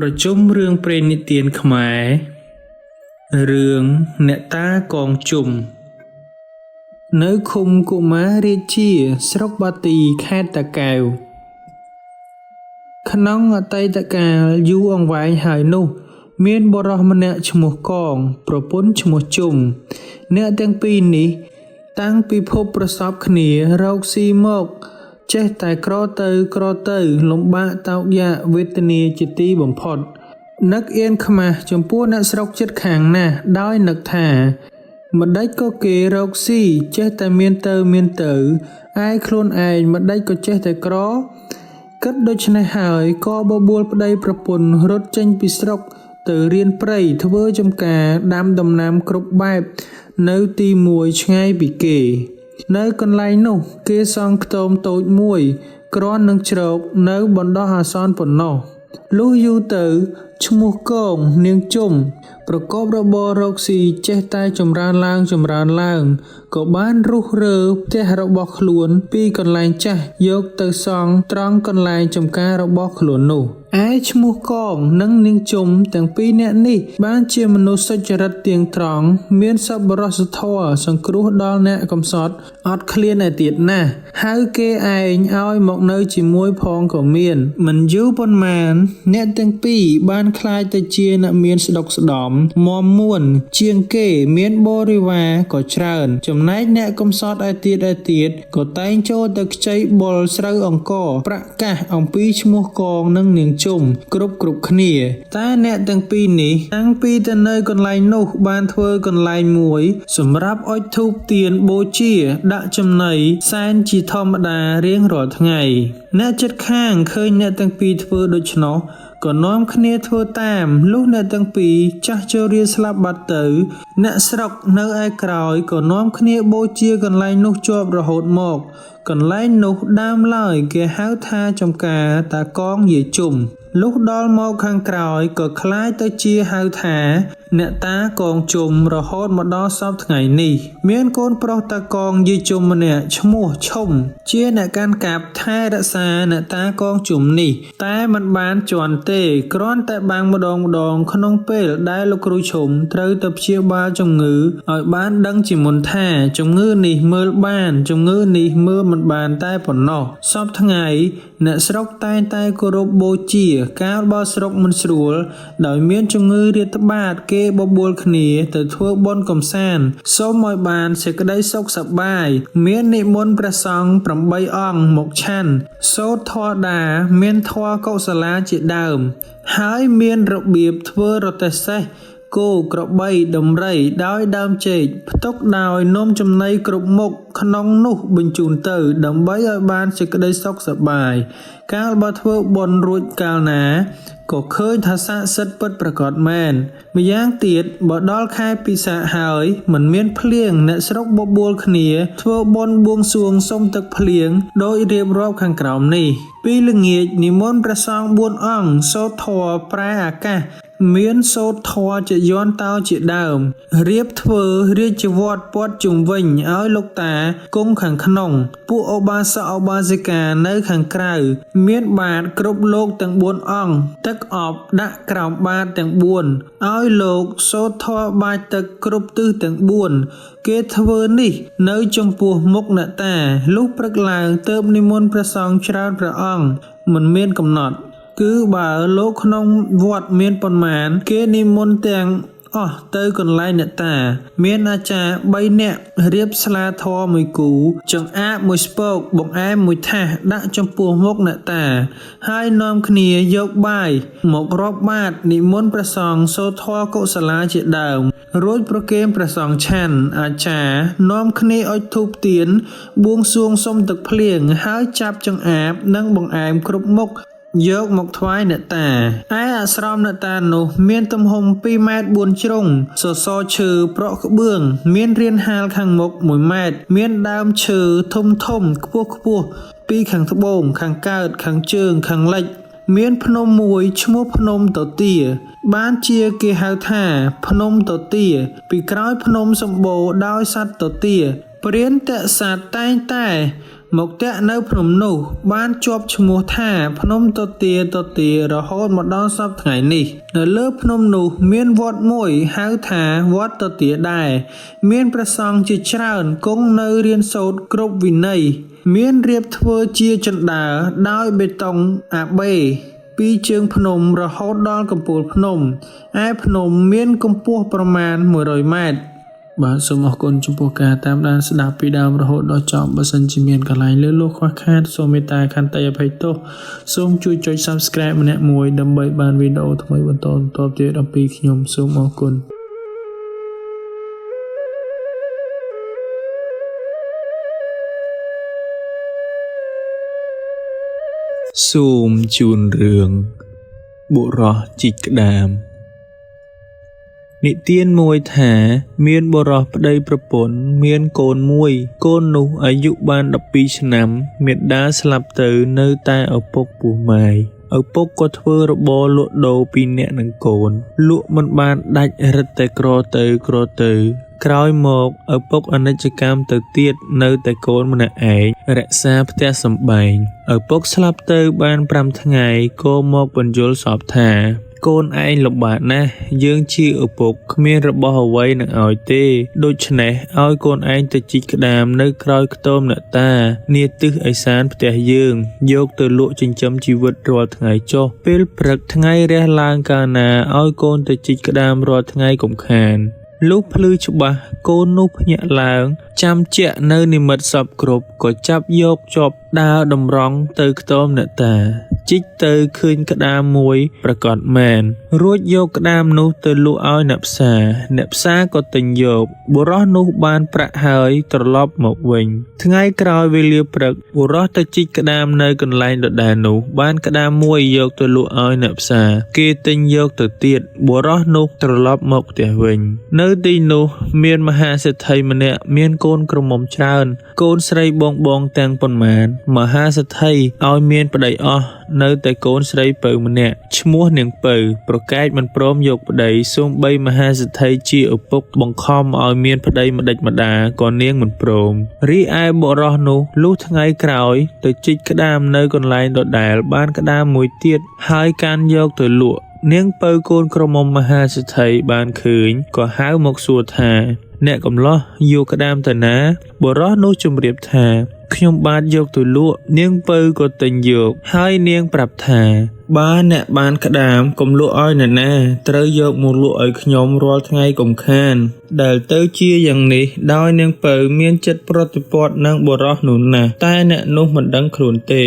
ប្រជុំរឿងព្រេងនិទានខ្មែររឿងអ្នកតាកងជុំនៅឃុំកុមាររាជា ស្រុកបាទីខេត្តតាកែវក្នុងអតីតកាលយូរអង្វែងហើយនោះ មានបុរសម្នាក់ឈ្មោះកង ប្រពន្ធឈ្មោះជុំអ្នកទាំងពីរនេះ តាំងពីភពប្រសពគ្នារកស៊ីមក ចេះតែក្រទៅក្រទៅលំបាកតោកយ៉ាកវេទនាជាទីបំផុត នឹកអៀនខ្មាស់ចំពោះអ្នកស្រុកជិតខាងណាស់ដោយនឹកថាម្ដេចក៏គេរកស៊ីចេះតែមានទៅមានទៅឯខ្លួនឯងម្ដេចក៏ចេះតែក្រ គិតដូច្នេះហើយក៏បបួលប្តីប្រពន្ធរត់ចេញពីស្រុកទៅរៀនព្រៃធ្វើចំការដាំដំណាំគ្រប់បែបនៅទីមួយឆ្ងាយពីគេ នៅកន្លែងនោះគេសង់ខ្ទមតូចមួយគ្រាន់នឹងជ្រកនៅបណ្ដោះអាសន្នប៉ុណ្ណោះលុះយូរទៅឈ្មោះកងនាងជុំប្រកបរបររកស៊ីចេះតែចម្រើនឡើងចម្រើនឡើងក៏បានរុះរើផ្ទះរបស់ខ្លួនពីកន្លែងចាស់យកទៅសង់ត្រង់កន្លែងចំការរបស់ខ្លួននោះឯឈ្មោះកងនិងនាងជុំទាំងពីរនាក់នេះបានជាមនុស្សសុចរិតទៀងត្រង់មានសប្បុរសធម៌សង្គ្រោះដល់អ្នកកំសត់អត់ឃ្លានឯទៀតណាស់ហៅគេឯងឲ្យមកនៅជាមួយផងក៏មានមិនយូរប៉ុន្មានអ្នកទាំងពីរបានក្លាយទៅជាអ្នកមានស្ដុកស្ដំមាំមួនជាងគេមានបរិវារក៏ច្រើនចំណែកអ្នកកំសត់ឯទៀតឯទៀតក៏តែងចូលទៅខ្ចីបុលស្រូវអង្ករប្រកាសអំពីឈ្មោះកងនិងនាងជុំគ្រប់គ្រប់គ្នាតែអ្នកទាំងពីរនេះតាំងពីទៅនៅកន្លែងនោះបានធ្វើកន្លែងមួយសម្រាប់អុជធូបទៀនបូជាដាក់ចំណីសែនជាធម្មតារៀងរាល់ថ្ងៃអ្នកជិតខាងឃើញអ្នកទាំងពីរធ្វើដូច្នោះក៏នាំគ្នាធ្វើតាមលុះអ្នកទាំងពីរចាស់ជរាស្លាប់បាត់ទៅអ្នកស្រុកនៅឯក្រោយក៏នាំគ្នាបូជាកន្លែងនោះជាប់រហូតមកកន្លែងនោះដើមឡើយគេហៅថាចំការតាកងយាយជុំលុះដល់មកខាងក្រោយក៏ក្លាយទៅជាហៅថាអ្នកតាកងជុំរហូតមកដល់សព្វថ្ងៃនេះមានកូនប្រុសតាកងយាយជុំម្នាក់ឈ្មោះឈុំជាអ្នកកាន់កាប់ថែរក្សាអ្នកតាកងជុំនេះតែមិនបានជន់ទេគ្រាន់តែបាំងម្ដងម្ដងក្នុងពេលដែលលោកគ្រូឈុំត្រូវទៅព្យាបាលជំងឺឲ្យបានដឹងជាមុនថាជំងឺនេះមើលបានជំងឺនេះមើលមិនបានតែប៉ុណ្ណោះសព្វថ្ងៃអ្នកស្រុកតែងតែគោរពបូជាកាលបើស្រុកមិនស្រួលដោយមានជំងឺរាតត្បាតគេបបួលគ្នាទៅធ្វើបុណ្យកំសាន្តសូមឲ្យបានសេចក្តីសុខសប្បាយមាននិមន្តព្រះសង្ឃ8អង្គមកឆាន់សូត្រធម៌ដាមានធម៌កុសលាជាដើមហើយមានរបៀបធ្វើរទេះសេះគោក្របីដំរីដោយដើមចេកផ្ទុកដោយនំចំណីគ្រប់មុខក្នុងនោះបញ្ជូនទៅដើម្បីឲ្យបានសេចក្តីសុខសប្បាយកាលបើធ្វើបុណ្យរួចកាលណាក៏ឃើញថាស័ក្តិសិទ្ធិពិតប្រាកដមែនម្យ៉ាងទៀតបើដល់ខែពិសាខហើយមិនមានភ្លៀងអ្នកស្រុកបបួលគ្នាធ្វើបុណ្យបួងសួងសុំទឹកភ្លៀងដោយរៀបរាប់ខាងក្រោមនេះពីល្ងាចនិមន្តព្រះសង្ឃ4អង្គសូត្រធម៌ប្រែអាកាសមានសូត្រធម៌ជាយន្តោជាដើមរៀបធ្វើរាជវត្តព័ទ្ធជុំវិញឲ្យលោកតាគង់ខាងក្នុងពួកឧបាសកឧបាសិកានៅខាងក្រៅមានបាតគ្រប់លោកទាំង4អង្គទឹកអប់ដាក់ក្រោមបាតទាំង4ឲ្យលោកសូត្រធម៌បាចទឹកគ្រប់ទិសទាំង4គេធ្វើនេះនៅចំពោះមុខអ្នកតាលុះព្រឹកឡើងទើបនិមន្តព្រះសង្ឃច្រើនព្រះអង្គមិនមានកំណត់គឺបើលោកក្នុងវត្តមានប៉ុន្មានគេនិមន្តទាំងអស់ទៅកន្លែងអ្នកតាមានអាចារ្យ3នាក់រៀបស្លាធម៌មួយគូចង្អាបមួយស្ពកបង្អែមមួយថាសដាក់ចំពោះមុខអ្នកតាហើយនាំគ្នាយកបាយមករាប់បាតនិមន្តព្រះសង្ឃសូត្រធម៌កុសលាជាដើមរួចប្រគេនព្រះសង្ឃឆាន់អាចារ្យនាំគ្នាអុជធូបទៀនបួងសួងសុំទឹកភ្លៀងហើយចាប់ចង្អាបនិងបង្អែមគ្រប់មុខយកមកថ្វាយអ្នកតាឯអាស្រមអ្នកតានោះមានទំហំ2ម៉ែត្រ4ជ្រុងសសរឈើប្រក់ក្បឿងមានរានហាលខាងមុខ1ម៉ែត្រមានដើមឈើធំធំខ្ពស់ខ្ពស់ពីខាងត្បូងខាងកើតខាងជើងខាងលិចមានភ្នំមួយឈ្មោះភ្នំតទាបានជាគេហៅថាភ្នំតទាពីក្រោយភ្នំសម្បូរដោយសត្វតទាព្រានតសត្វតែងតែ មកទាក់នៅភ្នំនោះ បានជាប់ឈ្មោះថាភ្នំទទាទទារហូតមកដល់សព្វថ្ងៃនេះ នៅលើភ្នំនោះមានវត្តមួយហៅថាវត្តទទាដែរ មានព្រះសង្ឃជាច្រើនគង់នៅរៀនសូត្រគ្រប់វិន័យ មានរៀបធ្វើជាជណ្ដើរដោយបេតុងអាបេពីជើងភ្នំរហូតដល់កំពូលភ្នំ ឯភ្នំមានកម្ពស់ប្រមាណ100ម៉ែត្រ បាទសូមអរគុណចំពោះការតាមដានស្ដាប់ពីដើមរហូតដល់ចប់បើសិនជាមានកន្លែងលើលោកខ្វះខាតសូមមេត្តាខន្តីអភ័យទោសសូមជួយចុច Subscribe ម្នាក់មួយដើម្បីបានវីដេអូថ្មីបន្តបន្តទៀតអំពីខ្ញុំសូមអរគុណ សូមជូនរឿងបុរសជីកក្ដាម និទានមួយថា មានបុរសប្តីប្រពន្ធមានកូនមួយកូននោះអាយុបាន12ឆ្នាំមាតាស្លាប់ទៅនៅតែឪពុកពោះម៉ាយឪពុកក៏ធ្វើរបរលក់ដូរពីរនាក់នឹងកូនលក់មិនបានដាច់រឹតតែក្រទៅក្រទៅក្រោយមកឪពុកអនិច្ចកម្មទៅទៀតនៅតែកូនម្នាក់ឯងរក្សាផ្ទះសម្បែងឪពុកស្លាប់ទៅបាន5ថ្ងៃក៏មកបញ្យល់សពថាកូនឯងលំបាកណាស់យើងជាឪពុកគ្មានរបស់អ្វីនឹងឲ្យទេដូច្នេះឲ្យកូនឯងទៅជីកក្តាមនៅក្រោយខ្ទមអ្នកតានាទិសឦសានផ្ទះយើងយកទៅលក់ចិញ្ចឹមជីវិតរាល់ថ្ងៃចុះពេលព្រឹកថ្ងៃរះឡើងកាលណាឲ្យកូនទៅជីកក្តាមរាល់ថ្ងៃកុំខានលុះភ្លឺច្បាស់កូននោះភ្ញាក់ឡើងចាំជាក់នៅនិមិត្តសពគ្រប់ក៏ចាប់យកជាប់ដើរតម្រង់ទៅខ្ទមអ្នកតាជីកទៅឃើញក្តាមមួយប្រកាសមែនរួចយកក្តាមនោះទៅលក់ឲ្យអ្នកផ្សារអ្នកផ្សារក៏ទិញយកបុរសនោះបានប្រាក់ហើយត្រឡប់មកវិញថ្ងៃក្រោយវេលាព្រឹកបុរសទៅជីកក្តាមនៅកន្លែងដដែលនោះបានក្តាមមួយយកទៅលក់ឲ្យអ្នកផ្សារគេទិញយកទៅទៀតបុរសនោះត្រឡប់មកផ្ទះវិញនៅទីនោះមានមហាសេដ្ឋីម្នាក់មានកូនក្រមុំច្រើនកូនស្រីបងបងទាំងប៉ុន្មានមហាសេដ្ឋីឲ្យមានប្តីអស់នៅតែកូនស្រីពៅម្នាក់ឈ្មោះនាងពៅប្រកែកមិនព្រមយកប្តីសូម្បីមហាសេដ្ឋីជាឪពុកបង្ខំឲ្យមានប្តីម្ដេចម្ដាក៏នាងមិនព្រមរីឯបុរសនោះលុះថ្ងៃក្រោយទៅជីកក្តាមនៅកន្លែងដដែលបានក្តាមមួយទៀតហើយកាន់យកទៅលក់នាងពៅកូនក្រមុំមហាសេដ្ឋីបានឃើញក៏ហៅមកសួរថាអ្នកកំឡោះយកក្តាមទៅណាបុរសនោះជម្រាបថាខ្ញុំបាទយកទៅលក់នាងពៅក៏ទិញយកហើយនាងប្រាប់ថាបើអ្នកបានក្តាមកុំលក់ឲ្យអ្នកណាត្រូវយកមកលក់ឲ្យខ្ញុំរាល់ថ្ងៃកុំខានដែលទៅជាយ៉ាងនេះដោយនាងពៅមានចិត្តប្រតិព័ទ្ធនឹងបុរសនោះណាស់តែអ្នកនោះមិនដឹងខ្លួនទេ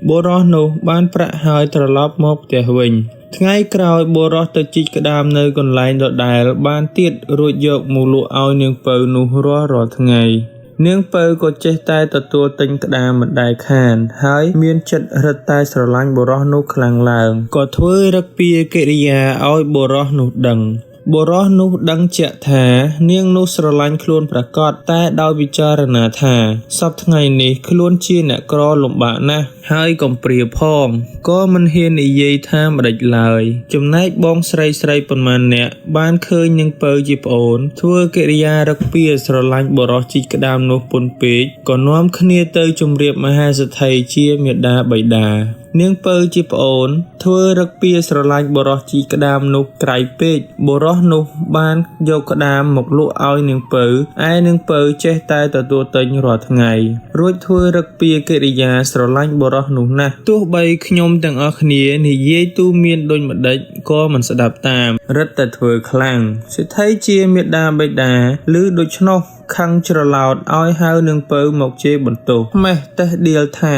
បុរសនោះបានប្រាក់ហើយត្រឡប់មកផ្ទះវិញថ្ងៃក្រោយបុរសទៅជីកក្តាមនៅកន្លែងដដែលបានទៀតរួចយកមកលក់ឲ្យនាងពៅនោះរាល់ថ្ងៃនាងពៅក៏ចេះតែទទួលទិញក្តាមមិនដែលខានហើយមានចិត្តរឹតតែស្រឡាញ់បុរសនោះខ្លាំងឡើងក៏ធ្វើរឹកពាកិរិយាឲ្យបុរសនោះដឹងបុរសនោះដឹងជាក់ថានាងនោះស្រឡាញ់ខ្លួនប្រាកដតែដោយពិចារណាថាសព្វថ្ងៃនេះខ្លួនជាអ្នកក្រលំបាកណាស់ហើយកំព្រាផងក៏មិនហ៊ាននិយាយថាម្ដេចឡើយចំណែកបងស្រីស្រីប៉ុន្មាននាក់បានឃើញនាងពៅជាប្អូនធ្វើកិរិយារឹកពាស្រឡាញ់បុរសជីកក្តាមនោះពន់ពេកក៏នាំគ្នាទៅជម្រាបមហាសេដ្ឋីជាមាតាបិតានាងពៅជាប្អូនធ្វើរឹកពាស្រឡាញ់បុរសជីកក្តាមនោះក្រៃពេកបុរសនោះបានយកក្តាមមកលក់ឲ្យនាងពៅឯនាងពៅចេះតែទទួលទិញរាល់ថ្ងៃរួចធ្វើរឹកពាកិរិយាស្រឡាញ់បុរសនោះណាស់ទោះបីខ្ញុំទាំងអស់គ្នានិយាយទូមានដូចម្ដេចក៏មិនស្ដាប់តាមរឹតតែធ្វើខ្លាំងសេដ្ឋីជាមាតាបិតាឮដូច្នោះខឹងច្រឡោតឲ្យហៅនាងពៅមកជេរបន្ទោសម៉េះតេះដៀលថា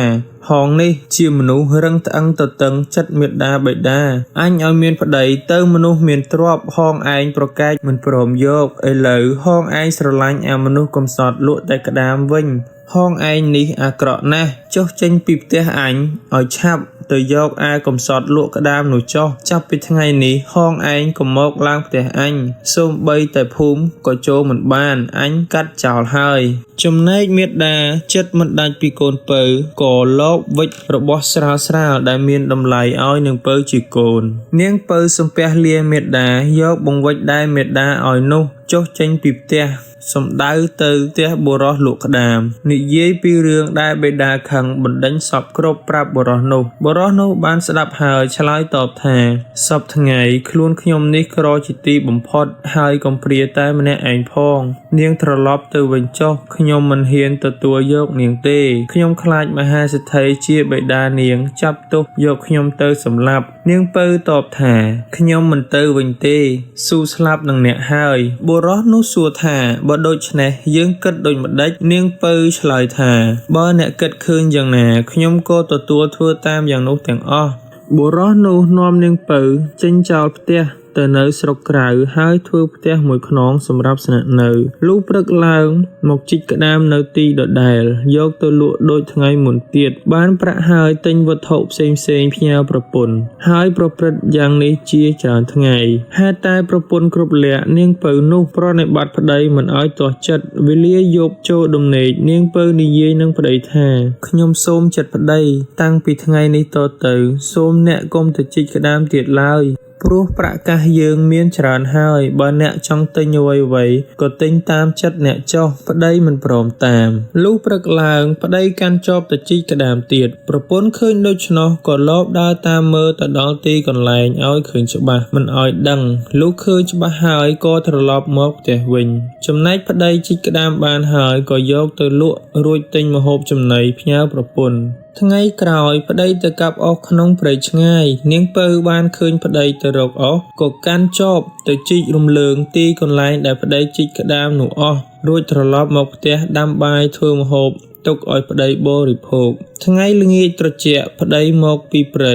ហងនេះជាមនុស្សរឹងត្អឹងទទឹងចិត្តមាតាបិតាអញឲ្យមានប្តីទៅមនុស្សមានទ្រព្យហងឯងប្រកែកមិនព្រមយកឥឡូវហងឯងស្រឡាញ់អាមនុស្សកំសត់លក់តែក្តាមវិញហងឯងនេះអាក្រក់ណាស់ចុះចេញពីផ្ទះអញឲ្យឆាប់ទៅយកអាកំសត់លក់ក្តាមនោះចុះចាប់ពីថ្ងៃនេះហងឯងកុំមកឡើងផ្ទះអញសូម្បីតែភូមិក៏ចូលមិនបានអញកាត់ចោលហើយចំណែកមាតាចិត្តមិនដាច់ពីកូនពៅក៏លបវិចរបស់ស្រាលស្រាលដែលមានតម្លៃឲ្យនាងពៅជាកូននាងពៅសំពះលាមាតាយកបង្វិចដែលមាតាឲ្យនោះ ចុះចេញពីផ្ទះសំដៅទៅផ្ទះបុរសលក់ក្ដាម និយាយពីរឿងដែលបិតាខឹងបណ្ដេញសព្វគ្រប់ប្រាប់បុរសនោះ បុរសនោះបានស្ដាប់ហើយឆ្លើយតបថា សព្វថ្ងៃខ្លួនខ្ញុំនេះក្រជាទីបំផុត ហើយកំព្រាតែម្នាក់ឯងផង នាងត្រឡប់ទៅវិញចុះ ខ្ញុំមិនហ៊ានទទួលយកនាងទេ ខ្ញុំខ្លាចមហាសេដ្ឋីជាបិតានាងចាប់ទោសយកខ្ញុំទៅសម្លាប់ នាងពៅតបថា ខ្ញុំមិនទៅវិញទេ ស៊ូស្លាប់នឹងអ្នកហើយ បុរសនោះសួរថា បើដូច្នេះយើងគិតដូចម្ដេច នាងពៅឆ្លើយថា បើអ្នកគិតឃើញយ៉ាងណា ខ្ញុំក៏ទទួលធ្វើតាមយ៉ាងនោះទាំងអស់ បុរសនោះនាំនាងពៅចេញចោលផ្ទះទៅនៅស្រុកក្រៅហើយធ្វើផ្ទះមួយខ្នងសម្រាប់ស្នាក់នៅ លុះព្រឹកឡើងមកជីកក្ដាមនៅទីដដែល យកទៅលក់ដូចថ្ងៃមុនទៀត បានប្រាក់ហើយទិញវត្ថុផ្សេងៗផ្ញើប្រពន្ធ ហើយប្រព្រឹត្តយ៉ាងនេះជាច្រើនថ្ងៃ ហេតុតែប្រពន្ធគ្រប់លក្ខណ៍នាងពៅនោះប្រណិប័តប្តីមិនឲ្យទាស់ចិត្ត វេលាយប់ចូលដំណេកនាងពៅនិយាយនឹងប្តីថា ខ្ញុំសូមចិត្តប្តី តាំងពីថ្ងៃនេះតទៅ សូមអ្នកកុំទៅជីកក្ដាមទៀតឡើយ ព្រោះប្រាក់កាសយើងមានច្រើនហើយ បើអ្នកចង់ទិញអ្វីៗក៏ទិញតាមចិត្តអ្នកចុះ ប្តីមិនព្រមតាម លុះព្រឹកឡើងប្តីកាន់ចបទៅជីកក្ដាមទៀត ប្រពន្ធឃើញដូច្នោះក៏លបដើរតាមមើលទៅដល់ទីកន្លែងឲ្យឃើញច្បាស់ មិនឲ្យដឹង លុះឃើញច្បាស់ហើយក៏ត្រឡប់មកផ្ទះវិញ ចំណែកប្តីជីកក្ដាមបានហើយក៏យកទៅលក់រួចទិញម្ហូបចំណីផ្ញើប្រពន្ធ ថ្ងៃក្រោយប្តីទៅកាប់អុសក្នុងព្រៃឆ្ងាយ នាងពៅបានឃើញប្តីទៅរកអុសក៏កាន់ចបទៅជីករំលើងទីកន្លែងដែលប្តីជីកក្ដាមនោះអស់ រួចត្រឡប់មកផ្ទះដាំបាយធ្វើម្ហូបទុកឲ្យប្តីបរិភោគ ថ្ងៃល្ងាចត្រជាក់ប្តីមកពីព្រៃ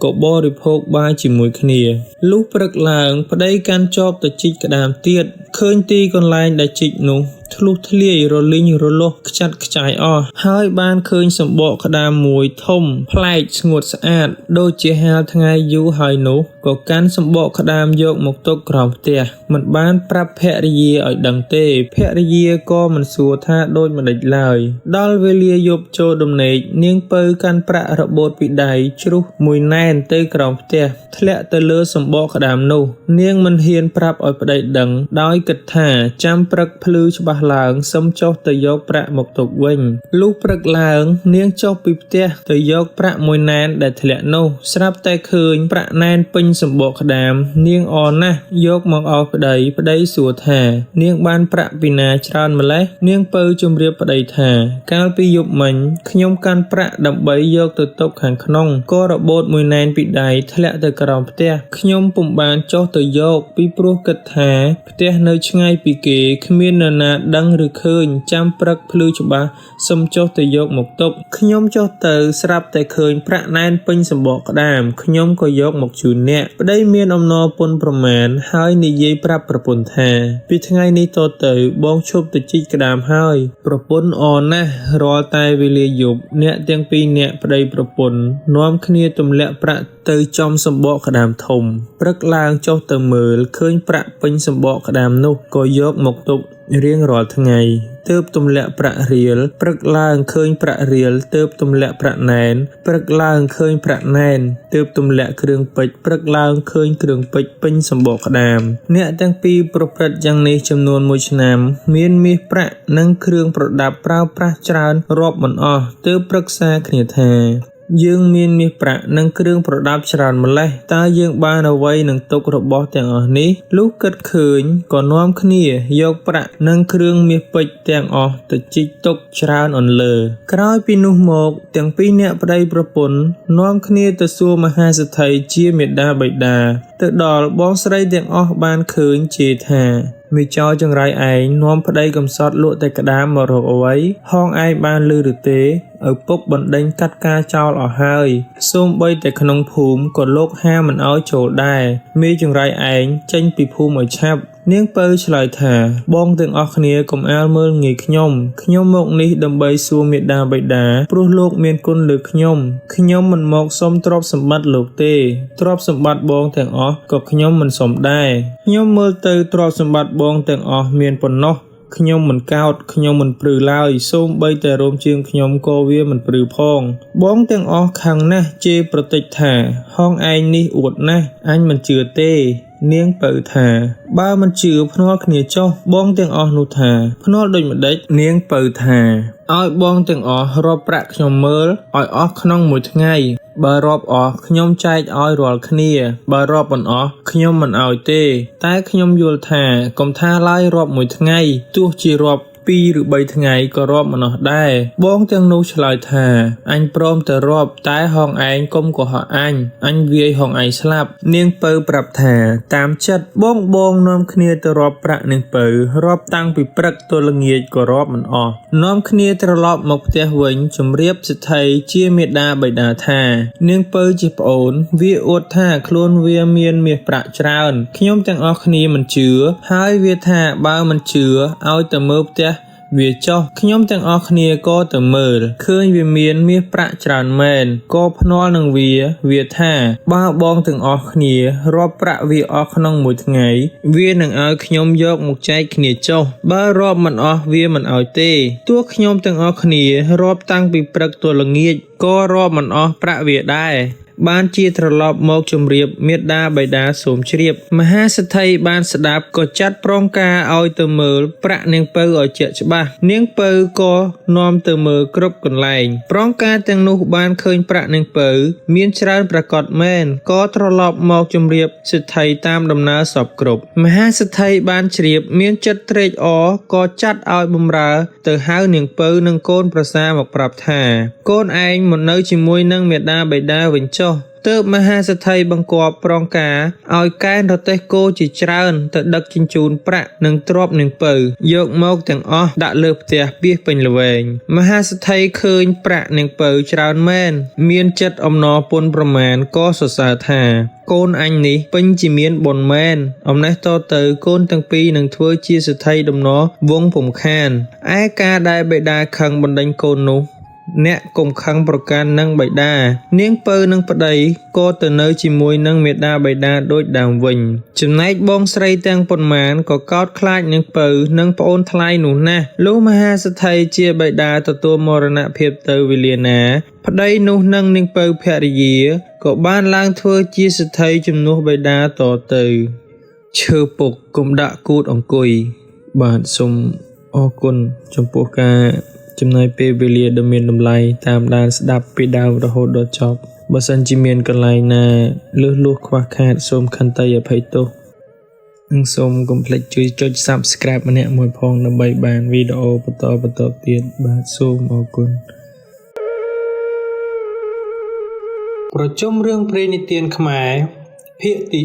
ក៏បរិភោគបាយជាមួយគ្នា លុះព្រឹកឡើងប្តីកាន់ចបទៅជីកក្ដាមទៀត ឃើញទីកន្លែងដែលជីកនោះធ្លុះធ្លាយរលីងរលាស់ខ្ចាត់ខ្ចាយអស់ ហើយបានឃើញសម្បកក្ដាមមួយធំប្លែកស្ងួតស្អាត ដូចជាហាលថ្ងៃយូរហើយនោះ ក៏កាន់សម្បកក្ដាមយកមកទុកក្រោមផ្ទះ មិនបានប្រាប់ភរិយាឲ្យដឹងទេ ភរិយាក៏មិនសួរថាដូចម្ដេចឡើយ ដល់វេលាយប់ចូលដំណេក នាងពៅកាន់ប្រាក់របូតពីដៃជ្រុះមួយណែនទៅក្រោមផ្ទះ ធ្លាក់ទៅលើសម្បកក្ដាមនោះ នាងមិនហ៊ានប្រាប់ឲ្យប្តីដឹង ដោយគិតថាចាំព្រឹកភ្លឺច្បាស់ឡើងសឹមចុះទៅយកប្រាក់មកទុកវិញ លុះព្រឹកឡើងនាងចុះពីផ្ទះទៅយកប្រាក់មួយណែនដែលធ្លាក់នោះ ស្រាប់តែឃើញប្រាក់ណែនពេញសម្បកក្ដាម នាងអរណាស់យកមកឲ្យប្តី ប្តីសួរថា នាងបានប្រាក់ពីណាច្រើនម្ល៉េះ នាងពៅជម្រាបប្តីថា កាលពីយប់មិញខ្ញុំកាន់ប្រាក់ដើម្បីយកទៅទុកខាងក្នុង ក៏របូតមួយណែនពីដៃធ្លាក់ទៅក្រោមផ្ទះ ខ្ញុំពុំបានចុះទៅយកពីព្រោះគិតថាផ្ទះនៅឆ្ងាយពីគេគ្មាននរណាដឹងឬឃើញ ចាំព្រឹកភ្លឺច្បាស់សុំចុះទៅយកមកទុក ខ្ញុំចុះទៅស្រាប់តែឃើញប្រាក់ណែនពេញសម្បកក្ដាម ខ្ញុំក៏យកមកជូនអ្នក ប្តីមានអំណរពន់ប្រមាណហើយនិយាយប្រាប់ប្រពន្ធថា ពីថ្ងៃនេះតទៅបងឈប់ទៅជីកក្ដាមហើយ ប្រពន្ធអរណាស់រាល់តែវេលាយប់អ្នកទាំងពីរនាក់ប្តីប្រពន្ធនាំគ្នាទម្លាក់ប្រាក់ទៅចំសម្បកក្ដាមធំ ព្រឹកឡើងចុះទៅមើលឃើញប្រាក់ពេញសម្បកក្ដាមនោះក៏យកមកទុករៀងរាល់ថ្ងៃ ទើបទម្លាក់ប្រាក់រៀល ព្រឹកឡើងឃើញប្រាក់រៀល ទើបទម្លាក់ប្រាក់ណែន ព្រឹកឡើងឃើញប្រាក់ណែន ទើបទម្លាក់គ្រឿងពេជ្រ ព្រឹកឡើងឃើញគ្រឿងពេជ្រពេញសម្បកក្ដាម អ្នកទាំងពីរប្រព្រឹត្តយ៉ាងនេះចំនួនមួយឆ្នាំ មានមាសប្រាក់និងគ្រឿងប្រដាប់ប្រើប្រាស់ច្រើនរាប់មិនអស់ ទើបប្រឹក្សាគ្នាថា យើងមានមាសប្រាក់និងគ្រឿងប្រដាប់ច្រើនម្ល៉េះ តើយើងបានអ្វីនឹងទុករបស់ទាំងអស់នេះ លុះគិតឃើញក៏នាំគ្នាយកប្រាក់និងគ្រឿងមាសពេជ្រទាំងអស់ទៅជីកទុកច្រើនអន្លើ ក្រោយពីនោះមកទាំងពីរនាក់ប្តីប្រពន្ធនាំគ្នាទៅសួរមហាសេដ្ឋីជាមាតាបិតា ទៅដល់បងស្រីទាំងអស់បានឃើញជេរថា មេចោរចង្រៃឯងនាំប្តីកំសត់លក់តែក្ដាមមករកអ្វី ហងឯងបានឮឬទេ ឪពុកបណ្ដេញកាត់ការចោលអស់ហើយ សូម្បីតែក្នុងភូមិក៏លោកហាមមិនឲ្យចូលដែរ មេចង្រៃឯងចេញពីភូមិឲ្យឆាប់ នាងពៅឆ្លើយថា បងទាំងអស់គ្នាកុំអាលមើលងាយខ្ញុំ ខ្ញុំមកនេះដើម្បីសួរមាតាបិតា ព្រោះលោកមានគុណលើខ្ញុំ ខ្ញុំមិនមកសុំទ្រព្យសម្បត្តិលោកទេ ទ្រព្យសម្បត្តិបងទាំងអស់ក៏ខ្ញុំមិនសុំដែរ ខ្ញុំមើលទៅទ្រព្យសម្បត្តិបងទាំងអស់មានប៉ុណ្ណោះ ខ្ញុំមិនកោត ខ្ញុំមិនព្រឺឡើយ សូម្បីតែរោមជើងខ្ញុំក៏វាមិនព្រឺផង បងទាំងអស់ខឹងណាស់ជេរប្រតិចថា ហងឯងនេះអួតណាស់ អញមិនជឿទេ នាងពៅថា បើមិនជឿភ្នាល់គ្នាចុះបងទាំងអស់នោះថាភ្នាល់ដូចម្តេចនាងពៅថាឲ្យបងទាំងអស់រាប់ប្រាក់ខ្ញុំមើលឲ្យអស់ក្នុងមួយថ្ងៃបើរាប់អស់ខ្ញុំចែកឲ្យរាល់គ្នាបើរាប់មិនអស់ខ្ញុំមិនឲ្យទេ តែខ្ញុំយល់ថាកុំថាឡើយរាប់មួយថ្ងៃទោះជារាប់2ឬ3ថ្ងៃក៏រាប់មិនអស់ដែរបងទាំងនោះឆ្លើយថាអញព្រមទៅរាប់តែហងឯងកុំកុហកអញអញវាយហងឯងស្លាប់នាងពៅប្រាប់ថាតាមចិត្តបងបងនាំគ្នាទៅរាប់ប្រាក់នាងពៅរាប់តាំងពីព្រឹកទល់ល្ងាចក៏រាប់មិនអស់នាំគ្នាត្រឡប់មកផ្ទះវិញជម្រាបសេដ្ឋីជាមេដាបិតាថានាងពៅជាប្អូនវាអួតថាខ្លួនវាមានមាសប្រាក់ច្រើនខ្ញុំទាំងអស់គ្នាមិនជឿហើយវាថាបើមិនជឿឲ្យទៅមើលផ្ទះវាចុះខ្ញុំទាំងអស់គ្នាក៏ទៅមើលឃើញវាមានមាសប្រាក់ច្រើនមែនក៏ភ្នាល់នឹងវាវាថាបើបងទាំងអស់គ្នារាប់ប្រាក់វាអស់ក្នុងមួយថ្ងៃវានឹងឲ្យខ្ញុំយកមកចែកគ្នាចុះបើរាប់មិនអស់វាមិនឲ្យទេទោះខ្ញុំទាំងអស់គ្នារាប់តាំងពីព្រឹកទល់ល្ងាចក៏រាប់មិនអស់ប្រាក់វាដែរបានជាត្រឡប់មកជម្រាបមេដាបិតាសូមជ្រាបមហាសេដ្ឋីបានស្ដាប់ក៏ចាត់ប្រងការឲ្យទៅមើលប្រាក់នាងពៅឲ្យជាក់ច្បាស់នាងពៅក៏នាំទៅមើលគ្រប់កន្លែងប្រងការទាំងនោះបានឃើញប្រាក់នាងពៅមានច្រើនប្រាកដមែនក៏ត្រឡប់មកជម្រាបសេដ្ឋីតាមដំណើរសពគ្រប់មហាសេដ្ឋីបានជ្រាបមានចិត្តត្រេកអរក៏ចាត់ឲ្យបម្រើទៅហៅនាងពៅនិងកូនប្រសាមកប្រាប់ថាកូនឯងមកនៅជាមួយនឹងមេដាបិតាវិញចុះទើបមហាសេដ្ឋីបង្គាប់ប្រងការឲ្យកែនរទេះគោជាច្រើនទៅដឹកជញ្ជូនប្រាក់និងទ្រព្យនាងពៅយកមកទាំងអស់ដាក់លើផ្ទះពាសពេញល្វែងមហាសេដ្ឋីឃើញប្រាក់នាងពៅច្រើនមែនមានចិត្តអំណរពន់ប្រមាណក៏សរសើរថាកូនអញនេះពេញជាមានបុណ្យមែនអំណេះតទៅកូនទាំងពីរនឹងធ្វើជាសេដ្ឋីដំណរវងពុំខានឯការដែលបិតាខឹងបណ្ដេញកូននោះអ្នកកុំខឹងប្រកាន់នឹងបិតានាងពៅនិងប្តីក៏ទៅនៅជាមួយនឹងមេដាបិតាដូចដើមវិញចំណែកបងស្រីទាំងប៉ុន្មានក៏កោតខ្លាចនាងពៅនិងប្អូនថ្លៃនោះណាស់លុះមហាសេដ្ឋីជាបិតាទទួលមរណភាពទៅវេលាណាប្តីនោះនិងនាងពៅភរិយាក៏បានឡើងធ្វើជាសេដ្ឋីជំនួសបិតាតទៅឈើពុកកុំដាក់គូតអង្គុយបាទសូមអរគុណចំពោះការចំណាយពេលវេលាដ៏មានតម្លៃតាមដានស្ដាប់ពីដើមរហូតដល់ចប់បើសិនជាមានកន្លែងណាលើសលួសខ្វះខាតសូមខន្តីអភ័យទោសនិងសូមកុំភ្លេចជួយចុច Subscribe ម្នាក់មួយផងដើម្បីបានវីដេអូបន្តបន្តទៀតបាទសូមអរគុណប្រជុំរឿងព្រេងនិទានខ្មែរភាគទី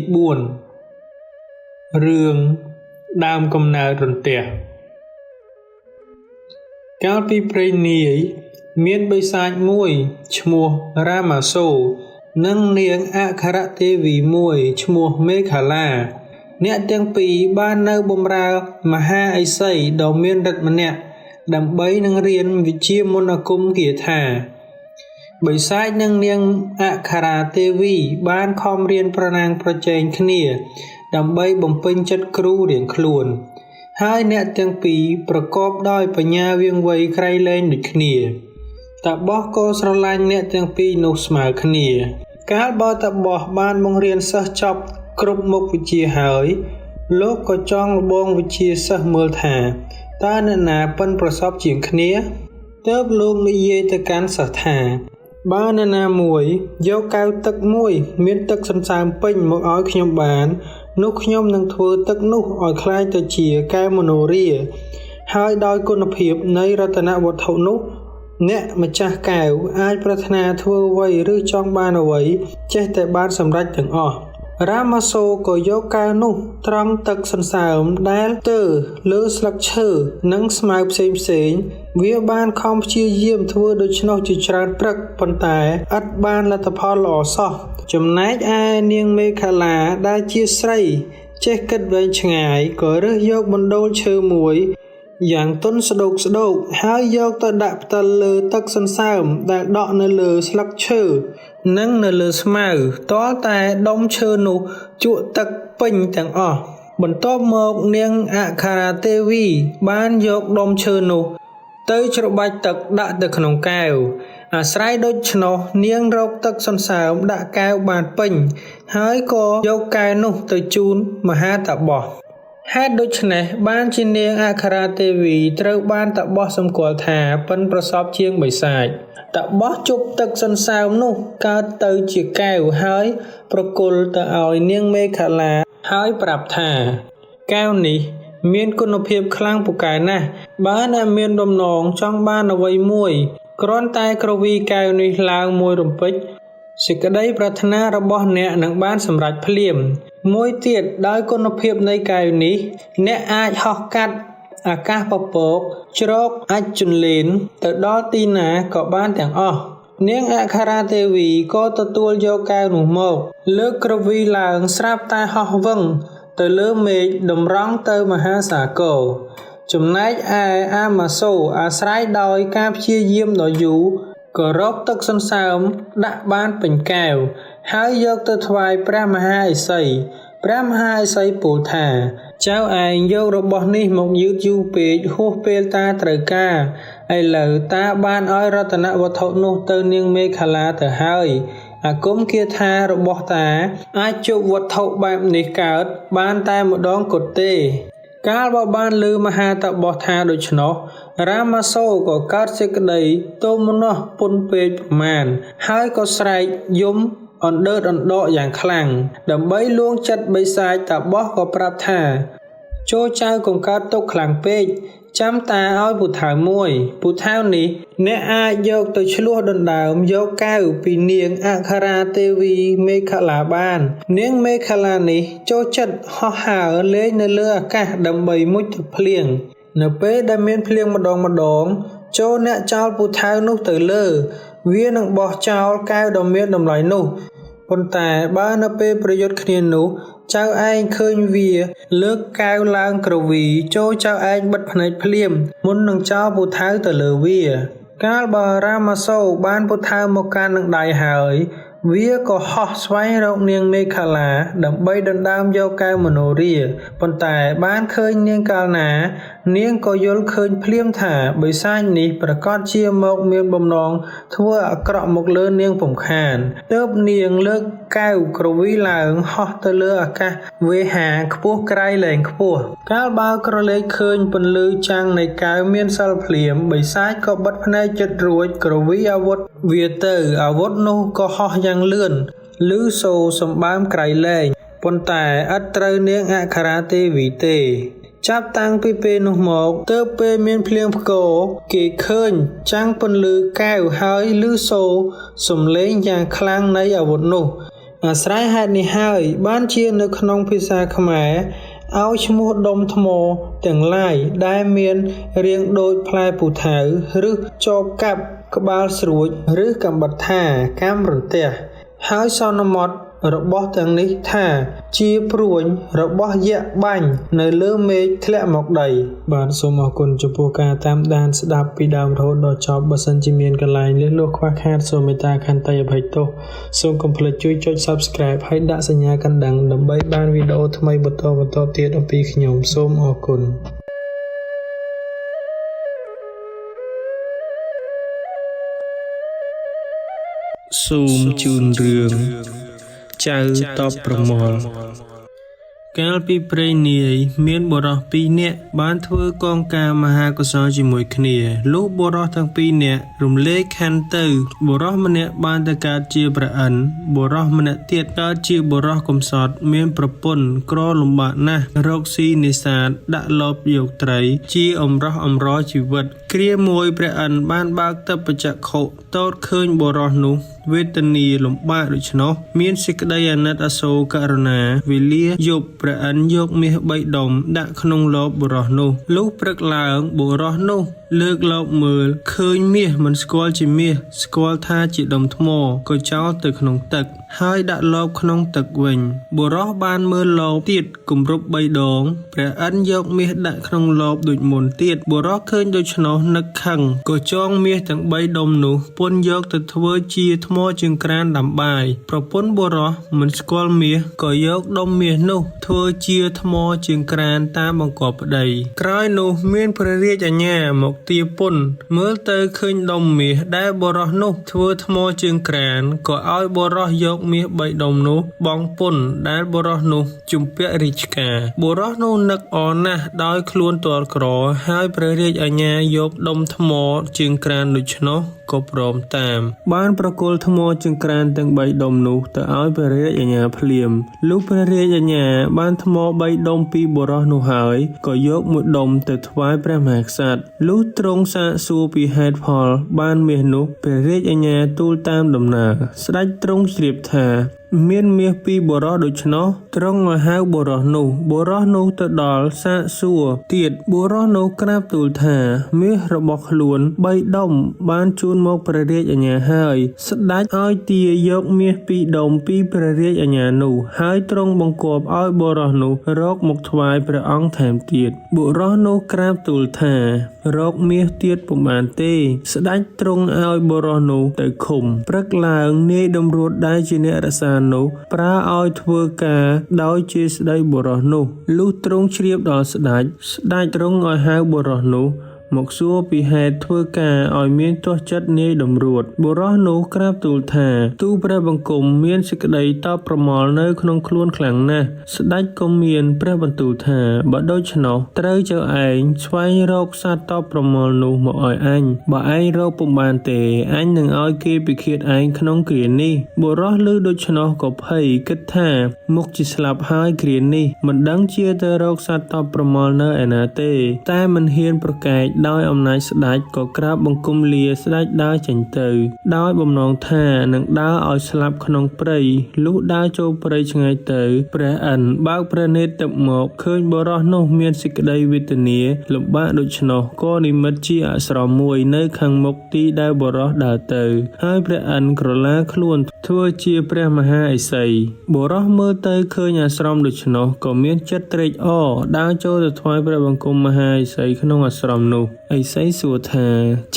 4រឿងដើមកំណើតរន្ទះកាលពីព្រេងនាយមានបិសាចមួយឈ្មោះរាមាសូនិងនាងអក្ខរទេវីមួយឈ្មោះមេខលាអ្នកទាំងពីរបាននៅបម្រើមហាឥសីដ៏មានឫទ្ធិម្នាក់ដើម្បីនឹងរៀនវិជ្ជាមន្តអាគមគាថាបិសាចនិងនាងអក្ខរាទេវីបានខំរៀនប្រណាំងប្រជែងគ្នាដើម្បីបំពេញចិត្តគ្រូរៀងខ្លួនហើយអ្នកទាំងពីរប្រកបដោយបញ្ញាវាងវៃក្រៃលែងដូចគ្នាតាបោះក៏ស្រឡាញ់អ្នកទាំងពីរនោះស្មើគ្នាកាលបើតាបោះបានបង្រៀនសិស្សចប់គ្រប់មុខវិជ្ជាហើយលោកក៏ចង់លបងវិជ្ជាសិស្សមើលថាតើអ្នកណាប៉ិនប្រសប់ជាងគ្នាទើបលោកនិយាយទៅកាន់សិស្សថាបើអ្នកណាមួយយកកែវទឹកមួយមានទឹកសន្សើមពេញមកឲ្យខ្ញុំបាននោះខ្ញុំនឹងធ្វើទឹកនោះឲ្យក្លាយទៅជាកែវមនោរាហើយដោយគុណភាពនៃរតនវត្ថុនោះអ្នកម្ចាស់កែវអាចប្រាថ្នាធ្វើអ្វីឬចង់បានអ្វីចេះតែបានសម្រេចទាំងអស់រាមាសូក៏យកកែវនោះត្រង់ទឹកសន្សើមដែលទើលើស្លឹកឈើនិងស្មៅផ្សេងៗវាបានខំព្យាយាមធ្វើដូច្នោះជាច្រើនព្រឹកប៉ុន្តែឥតបានលទ្ធផលល្អសោះចំណែកឯនាងមេខលាដែលជាស្រីចេះគិតវែងឆ្ងាយក៏រើសយកបណ្ដូលឈើមួយយ៉ាងទន់ស្ដោកស្ដោកហើយយកទៅដាក់ផ្តិលលើទឹកសន្សើមដែលដក់នៅលើស្លឹកឈើនិងនៅលើស្មៅទាល់តែដុំឈើនោះជក់ទឹកពេញទាំងអស់បន្ទាប់មកនាងអក្ខរាទេវីបានយកដុំឈើនោះទៅច្របាច់ទឹកដាក់ទៅក្នុងកែវ អាស្រ័យដូច្នោះនាងរកទឹកសន្សើមដាក់កែវបានពេញ ហើយក៏យកកែវនោះទៅជូនមហាតាបស ហេតុដូច្នេះបានជានាងអក្ខរាទេវីត្រូវបានតាបសសម្គាល់ថាប៉ិនប្រសប់ជាងបិសាចតាបសជប់ទឹកសន្សើមនោះកើតទៅជាកែវហើយប្រគល់ទៅឲ្យនាងមេខលាហើយប្រាប់ថាកែវនេះមានគុណភាពខ្លាំងពូកែណាស់បើអ្នកមានបំណងចង់បានអ្វីមួយគ្រាន់តែគ្រវីកែវនេះឡើងមួយរំពេចសេចក្តីប្រាថ្នារបស់អ្នកនឹងបានសម្រេចភ្លាមមួយទៀតដោយគុណភាពនៃកែវនេះអ្នកអាចហោះកាត់អាកាសពពកជ្រកអាចជន្លេនទៅដល់ទីណាក៏បានទាំងអស់នាងអក្ខរាទេវីក៏ទទួលយកកែវនោះមកលើកគ្រវីឡើងស្រាប់តែហោះវឹងទៅលើមេឃតម្រង់ទៅមហាសាគរចំណែកឯអាម៉ាសូអាស្រ័យដោយការព្យាយាមដ៏យូរក៏រកទឹកសន្សើមដាក់បានពេញកែវហើយយកទៅថ្វាយព្រះមហាឥសីព្រះមហាឥសីពោលថាចៅឯងយករបស់នេះមកយឺតយូរពេកហួសពេលតាត្រូវការឥឡូវតាបានឲ្យរតនវត្ថុនោះទៅនាងមេខលាទៅហើយអាគមគាថារបស់តាអាចជប់វត្ថុបែបនេះកើតបានតែម្ដងគត់ទេកាលបើបានឮមហាតាបសថាដូច្នោះរាមាសូក៏កើតសេចក្តីទោមនស្សពន់ពេកប្រមាណហើយក៏ស្រែកយំអណ្ដើតអណ្ដកយ៉ាងខ្លាំងដើម្បីលួងចិត្តបិសាចតាបសក៏ប្រាប់ថាចូលចៅកុំកើតទុកខ្លាំងពេកចាំតាឲ្យពូថៅមួយពូថៅនេះអ្នកអាចយកទៅឆ្លោះដណ្ដើមយកកែវពីនាងអក្ខរាទេវីមេខលាបាននាងមេខលានេះចូលចិត្តហោះហើរលេងនៅលើអាកាសដើម្បីមុជទឹកភ្លៀងនៅពេលដែលមានភ្លៀងម្ដងម្ដងចូលអ្នកចោលពូថៅនោះទៅលើវានឹងបោះចោលកែវដ៏មានតម្លៃនោះប៉ុន្តែបើនៅពេលប្រយុទ្ធគ្នានោះចៅឯងឃើញវាលើកកែវឡើងក្រវីចូលចៅឯងបិទភ្នែកភ្លាមមុននឹងចោលពូថៅទៅលើវាកាលបើរាមាសូបានពូថៅមកកាន់នឹងដៃហើយវាក៏ហោះស្វែងរកនាងមេខលាដើម្បីដណ្ដើមយកកែវមនោរាប៉ុន្តែបានឃើញនាងកាលណានាងក៏យល់ឃើញភ្លាមថាបិសាចនេះប្រាកដជាមកមានបំណងធ្វើអាក្រក់មកលើនាងពុំខានទើបនាងលើកកែវក្រវីឡើងហោះទៅលើអាកាសវេហាខ្ពស់ក្រៃលែងខ្ពស់កាលបើក្រឡេកឃើញពន្លឺចាំងនៃកែវមានសិលភ្លាមបិសាចក៏បិទភ្នែកចិត្តរួចក្រវីអាវុធវាទៅអាវុធនោះក៏ហោះយ៉ាងលឿនឮសូរសម្បើមក្រៃលែងប៉ុន្តែឥតត្រូវនាងអក្ខរាទេវីទេចាប់តាំងពីពេលនោះមកទើបពេលមានភ្លៀងផ្គរគេឃើញចាំងពន្លឺកែវហើយឮសូរសំឡេងយ៉ាងខ្លាំងនៃអាវុធនោះអាស្រ័យហេតុនេះហើយបានជានៅក្នុងភាសាខ្មែរឲ្យឈ្មោះដុំថ្មទាំងឡាយដែលមានរាងដូចផ្លែពូថៅឬចបកាប់ក្បាលស្រួចឬកំបិតថាកាំរន្ទះហើយសន្មតរបស់ទាំងនេះថាជាព្រួញរបស់យក្សបាញ់នៅលើមេឃធ្លាក់មកដីបាទសូមអរគុណចំពោះការតាមដានស្ដាប់ពីដើមរហូតដល់ចប់បើសិនជាមានកន្លែងលះលួសខ្វះខាតសូមមេត្តាខន្តីអភ័យទោសសូមកុំភ្លេចជួយចុច Subscribe ហើយដាក់សញ្ញាកណ្ដឹងដើម្បីបានវីដេអូថ្មីបន្តបន្តទៀតអំពីខ្ញុំសូមអរគុណសូមជូនរឿងចៅតបប្រមល់កាលពីព្រេងនាយមានបុរសពីរនាក់បានធ្វើកងការមហាកុសលជាមួយគ្នាលុះបុរសទាំងពីរនាក់រំលែកខណ្ឌទៅបុរសម្នាក់បានទៅកើតជាព្រះឥន្ទបុរសម្នាក់ទៀតកើតជាបុរសកំសត់មានប្រពន្ធក្រលំបាកណាស់រកស៊ីនេសាទដាក់លបយកត្រីជាអំរោះអំរជីវិតគ្រាមួយព្រះឥន្ទបានបើកទិព្វចក្ខុទតឃើញបុរសនោះវេទនាលំបាកដូច្នោះមានសេចក្តីអាណិតអាសូរករុណាវេលាយប់ព្រះឥន្ទយកមាស3ដុំដាក់ក្នុងលបបុរសនោះលុះព្រឹកឡើងបុរសនោះលើកលបមើលឃើញមាសមិនស្គាល់ជាមាសស្គាល់ថាជាដុំថ្មក៏ចោលទៅក្នុងទឹកហើយដាក់លបក្នុងទឹកវិញបុរសបានមើលលបទៀតគម្រប់3ដងព្រះឥន្ទយកមាសដាក់ក្នុងលបដូចមុនទៀតបុរសឃើញដូច្នោះនឹកខឹងក៏ចងមាសទាំង3ដុំនោះពន់យកទៅធ្វើជាថ្ម មជើងក្រានដាំបាយប្រពន្ធបុរសមិនស្គាល់មាសក៏យកដុំមាសនោះធ្វើជាថ្មជើងក្រានតាមបង្គាប់ប្តីក្រោយនោះមានព្រះរាជអាជ្ញាមកទារពន្ធមើលទៅឃើញដុំមាសដែលបុរសនោះធ្វើថ្មជើងក្រានក៏ឲ្យបុរសយកមាស3ដុំនោះបង់ពន្ធដែលបុរសនោះជំពាក់រាជការបុរសនោះនឹកអរណាស់ដោយខ្លួនទាល់ក្រហើយព្រះរាជអាជ្ញាយកដុំថ្មជើងក្រានដូច្នោះក៏ព្រមតាមបានប្រគល់ថ្មជើងក្រានទាំង3ដុំនោះទៅឲ្យព្រះរាជអាជ្ញាភ្លាមលុះព្រះរាជអាជ្ញាបានថ្ម3ដុំពីបុរសនោះហើយក៏យកមួយដុំទៅថ្វាយព្រះមហាក្សត្រលុះទ្រង់សាកសួរពីហេតុផលបានមាសនោះព្រះរាជអាជ្ញាទូលតាមដំណើរស្ដេចទ្រង់ជ្រាបថាមានមាសពីបុរសដូច្នោះទ្រង់ឲ្យហៅបុរសនោះបុរសនោះទៅដល់សាកសួរទៀតបុរសនោះក្រាបទូលថាមាសរបស់ខ្លួន3ដុំបានជូនមកព្រះរាជអាជ្ញាហើយស្ដេចឲ្យទាយកមាស2ដុំពីព្រះរាជអាជ្ញានោះហើយទ្រង់បង្គាប់ឲ្យបុរសនោះរកមកថ្វាយព្រះអង្គថែមទៀតបុរសនោះក្រាបទូលថារកមាសទៀតពុំបានទេស្ដេចទ្រង់ឲ្យបុរសនោះទៅឃុំព្រឹកឡើងនាយតម្រួតដែលជាអ្នករក្សានោះប្រើឲ្យធ្វើការដោយជាស្ដីបុរសនោះលុះទ្រង់ជ្រាបដល់ស្ដេចស្ដេចទ្រង់ឲ្យហៅបុរសនោះមកសួរពីហេតុធ្វើការឲ្យមានទោសចិត្តនាយតម្រួតបុរសនោះក្រាបទូលថាទូព្រះបង្គំមានសេចក្តីតបប្រមល់នៅក្នុងខ្លួនខ្លាំងណាស់ស្ដេចក៏មានព្រះបន្ទូលថាបើដូច្នោះត្រូវចៅឯងស្វែងរកសត្វតបប្រមល់នោះមកឲ្យអញបើឯងរកពុំបានទេអញនឹងឲ្យគេពិឃាតឯងក្នុងគ្រានេះបុរសឮដូច្នោះក៏ភ័យគិតថាមុខជាស្លាប់ហើយគ្រានេះមិនដឹងជាទៅរកសត្វតបប្រមល់នៅឯណាទេតែមិនហ៊ានប្រកែកដោយអំណាចស្ដេចក៏ក្រាបបង្គំលាស្ដេចដើរចេញទៅដោយបំណងថានឹងដើរឲ្យស្លាប់ក្នុងព្រៃលុះដើរចូលព្រៃឆ្ងាយទៅព្រះឥន្ទបើកព្រះនេត្រទឹកមកឃើញបុរសនោះមានសេចក្តីវេទនាលំបាកដូច្នោះក៏និមិត្តជាអស្រមមួយនៅខាងមុខទីដែលបុរសដើរទៅហើយព្រះឥន្ទក្រឡាខ្លួនធ្វើជាព្រះមហាឥសីបុរសមើលទៅឃើញអាស្រមដូច្នោះក៏មានចិត្តត្រេកអរដើរចូលទៅថ្វាយព្រះបង្គំមហាឥសីក្នុងអាស្រមនោះឥសីសួរថា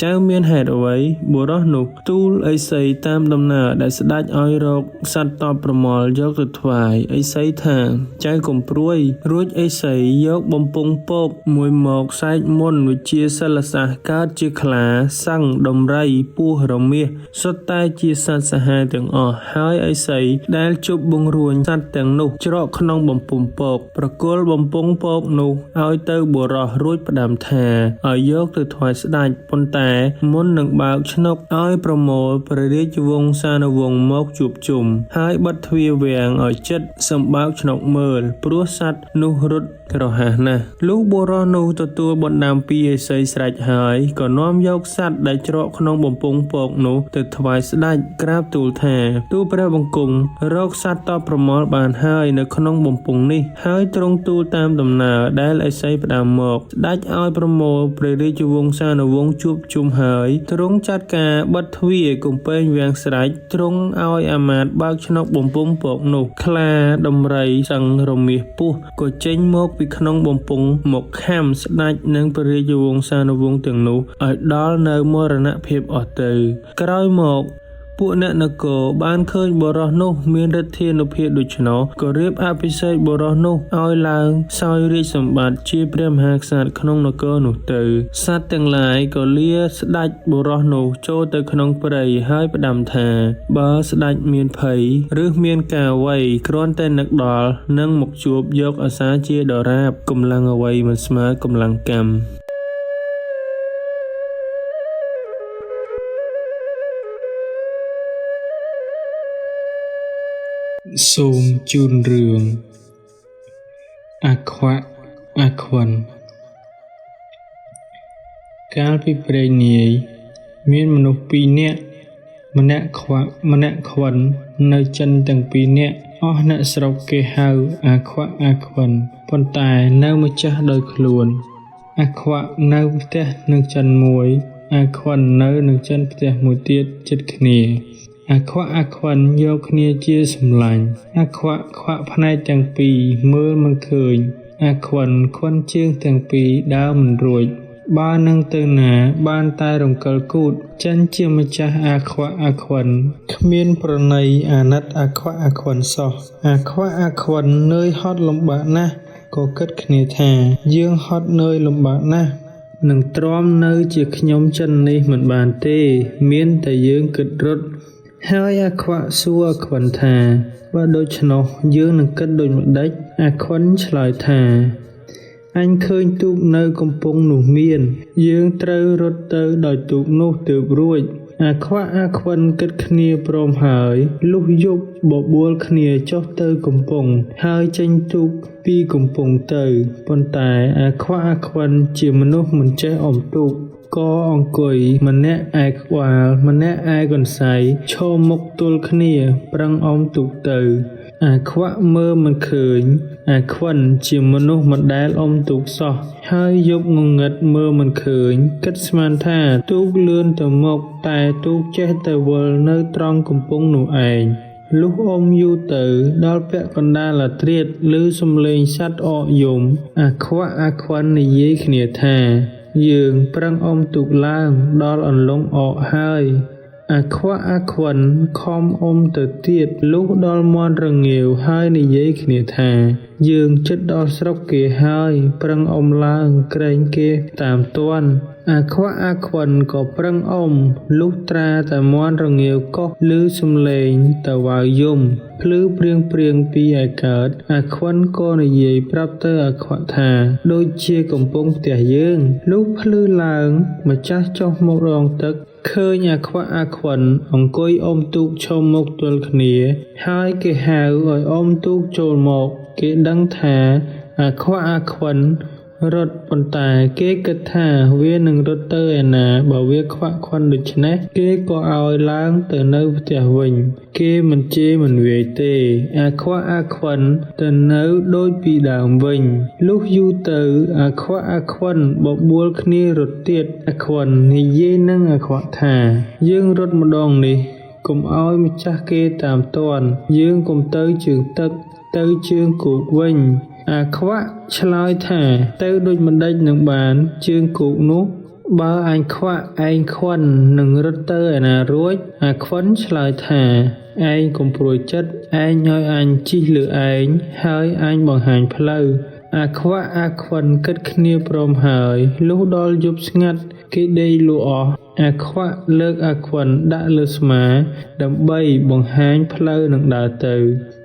ចៅមានហេតុអ្វីបុរសនោះទូលឥសីតាមដំណើរដែលស្ដេចឲ្យរកសត្វតបប្រមល់យកទៅថ្វាយឥសីថាចៅកុំព្រួយរួចឥសីយកបំពង់ពកមួយមកសែកមុនវិជាសិលសាស្ត្រកើតជាខ្លាសឹងដំរីពស់រមាសសុទ្ធតែជាសត្វសាហាវទាំងអស់ហើយឥសីដែលជប់បង្រួញសត្វទាំងនោះច្រកក្នុងបំពង់ពកប្រគល់បំពង់ពកនោះឲ្យទៅបុរសរួចផ្ដាំថាឲ្យយកទៅថ្វាយស្ដេចប៉ុន្តែមុននឹងបើកឆ្នុកឲ្យប្រមូលព្រះរាជវង្សានុវង្សមកជួបជុំហើយបិទទ្វារវាំងឲ្យជិតសំបើកឆ្នុកមើលព្រោះសត្វនោះរត់រហ័សណាស់លុះបុរសនោះទទួលបណ្ដាំពីឥសីស្រេចហើយក៏នាំយកសត្វដែលច្រកក្នុងបំពង់ពកនោះទៅថ្វាយស្ដេចក្រាបទូលថាទូលព្រះបង្គំរកសត្វតបប្រមល់បានហើយនៅក្នុងបំពង់នេះហើយទ្រង់ទូលតាមដំណើរដែលឥសីផ្ដាំមកស្ដេចឲ្យប្រមូលព្រះរាជវង្សានុវង្សជួបជុំហើយទ្រង់ចាត់ការបិទទ្វារកំពែងវាំងស្រេចទ្រង់ឲ្យអាមាត្យបើកឆ្នុកបំពង់ពកនោះខ្លាដំរីសឹងរមាសពស់ក៏ចេញមកពីក្នុងបំពង់មកខាំស្ដេចនិងព្រះរាជវង្សានុវង្សទាំងនោះឲ្យដល់នៅមរណភាពអស់ទៅក្រោយមកពួកអ្នកនគរបានឃើញបុរសនោះមានឫទ្ធានុភាពដូច្នោះក៏រៀបអភិសេកបុរសនោះឲ្យឡើងសោយរាជសម្បត្តិជាព្រះមហាក្សត្រក្នុងនគរនោះទៅសត្វទាំងឡាយក៏លាស្ដេចបុរសនោះចូលទៅក្នុងព្រៃហើយផ្ដាំថាបើស្ដេចមានភ័យឬមានការអ្វីគ្រាន់តែនឹកដល់នឹងមកជួបយកអាសាជាដរាបកម្លាំងអ្វីមិនស្មើកម្លាំងកម្មសូមជូនរឿងអាខ្វាក់អាខ្វិនកាលពីព្រេងនាយមានមនុស្សពីរនាក់ម្នាក់ខ្វាក់ម្នាក់ខ្វិននៅចិនទាំងពីរនាក់អស់អ្នកស្រុកគេហៅអាខ្វាក់អាខ្វិនប៉ុន្តែនៅម្ចាស់ដោយខ្លួនអាខ្វាក់នៅផ្ទះនឹងចិនមួយអាខ្វិននៅនឹងចិនផ្ទះមួយទៀតជិតគ្នាអាខ្វាក់អាខ្វិនយកគ្នាជាសម្លាញ់អាខ្វាក់ខ្វាក់ផ្នែកទាំងពីរមើលមិនឃើញអាខ្វិនខ្វិនជើងទាំងពីរដើរមិនរួច បើនឹងទៅណាបានតែរង្គិលគូទចិនជាម្ចាស់អាខ្វាក់អាខ្វិនគ្មានប្រណីអាណិតអាខ្វាក់អាខ្វិនសោះអាខ្វាក់អាខ្វិននឿយហត់លំបាកណាស់ក៏គិតគ្នាថាយើងហត់នឿយលំបាកណាស់នឹងទ្រាំនៅជាខ្ញុំចិននេះមិនបានទេមានតែយើងគិតរត់ហើយអាខ្វាក់សួរអាខ្វិនថាបើដូច្នោះយើងនឹងគិតដូចម្ដេចអាខ្វិនឆ្លើយថាអញឃើញទូកនៅកំពង់នោះមានយើងត្រូវរត់ទៅដោយទូកនោះទើបរួចអាខ្វាក់អាខ្វិនគិតគ្នាព្រមហើយលុះយប់បបួលគ្នាចុះទៅកំពង់ហើយចេញទូកពីកំពង់ទៅប៉ុន្តែអាខ្វាក់អាខ្វិនជាមនុស្សមិនចេះអុំទូកក៏អង្គុយម្នាក់ឯក្បាលម្នាក់ឯកន្សៃឈរមុខទល់គ្នាប្រឹងអុំទូកទៅអាខ្វាក់មើលមិនឃើញអាខ្វិនជាមនុស្សមិនដែលអុំទូកសោះហើយយប់ងងឹតមើលមិនឃើញគិតស្មានថាទូកលឿនទៅមុខតែទូកចេះតែវិលនៅត្រង់កំពង់នោះឯងលុះអុំយូរទៅដល់ពាក់កណ្ដាលអាធ្រាត្រឮសំឡេងសត្វអកយំអាខ្វាក់អាខ្វិននិយាយគ្នាថាយើងប្រឹងអុំទូកឡើងដល់អន្លង់អកហើយអាខ្វាក់អាខ្វិនខំអុំទៅទៀតលុះដល់មាន់រងាវហើយនិយាយគ្នាថាយើងជិតដល់ស្រុកគេហើយប្រឹងអុំឡើងក្រែងគេតាមទាន់អាខ្វាក់អាខ្វិនក៏ប្រឹងអុំលុះត្រាតែមាន់រងាវកោះឮសំឡេងតវ៉ៅយំភ្លឺព្រៀងព្រៀងពីឯកើតអាខ្វិនក៏និយាយប្រាប់ទៅអាខ្វាក់ថាដូចជាកំពង់ផ្ទះយើងលុះភ្លឺឡើងម្ចាស់ចុះមករងទឹកឃើញអាខ្វាក់អាខ្វិនអង្គុយអុំទូកឈរមុខទល់គ្នាហើយគេហៅឲ្យអុំទូកចូលមកគេដឹងថាអាខ្វាក់អាខ្វិនរត់ប៉ុន្តែគេគិតថាវានឹងរត់ទៅឯណាបើវាខ្វាក់ខ្វិនដូច្នេះគេក៏ឲ្យឡើងទៅនៅផ្ទះវិញគេមិនជេរមិនវាយទេអាខ្វាក់អាខ្វិនទៅនៅដូចពីដើមវិញលុះយូរទៅអាខ្វាក់អាខ្វិនបបួលគ្នារត់ទៀតអាខ្វិននិយាយនឹងអាខ្វាក់ថាយើងរត់ម្ដងនេះកុំឲ្យម្ចាស់គេតាមទាន់យើងកុំទៅជើងទឹកទៅជើងគោកវិញអាខ្វាក់ឆ្លើយថាទៅដូចម្ដេចនឹងបានជើងគោកនោះបើអញខ្វាក់ឯងខ្វិននឹងរត់ទៅឯណារួចអាខ្វិនឆ្លើយថាឯងកុំព្រួយចិត្តឯងឲ្យអញជិះលើឯងហើយអញបង្ហាញផ្លូវអាខ្វាក់អាខ្វិនគិតគ្នាព្រមហើយលុះដល់យប់ស្ងាត់គេដេកលក់អស់អាខ្វាក់លើកអាខ្វិនដាក់លើស្មាដើម្បីបង្ហាញផ្លូវនឹងដើរទៅ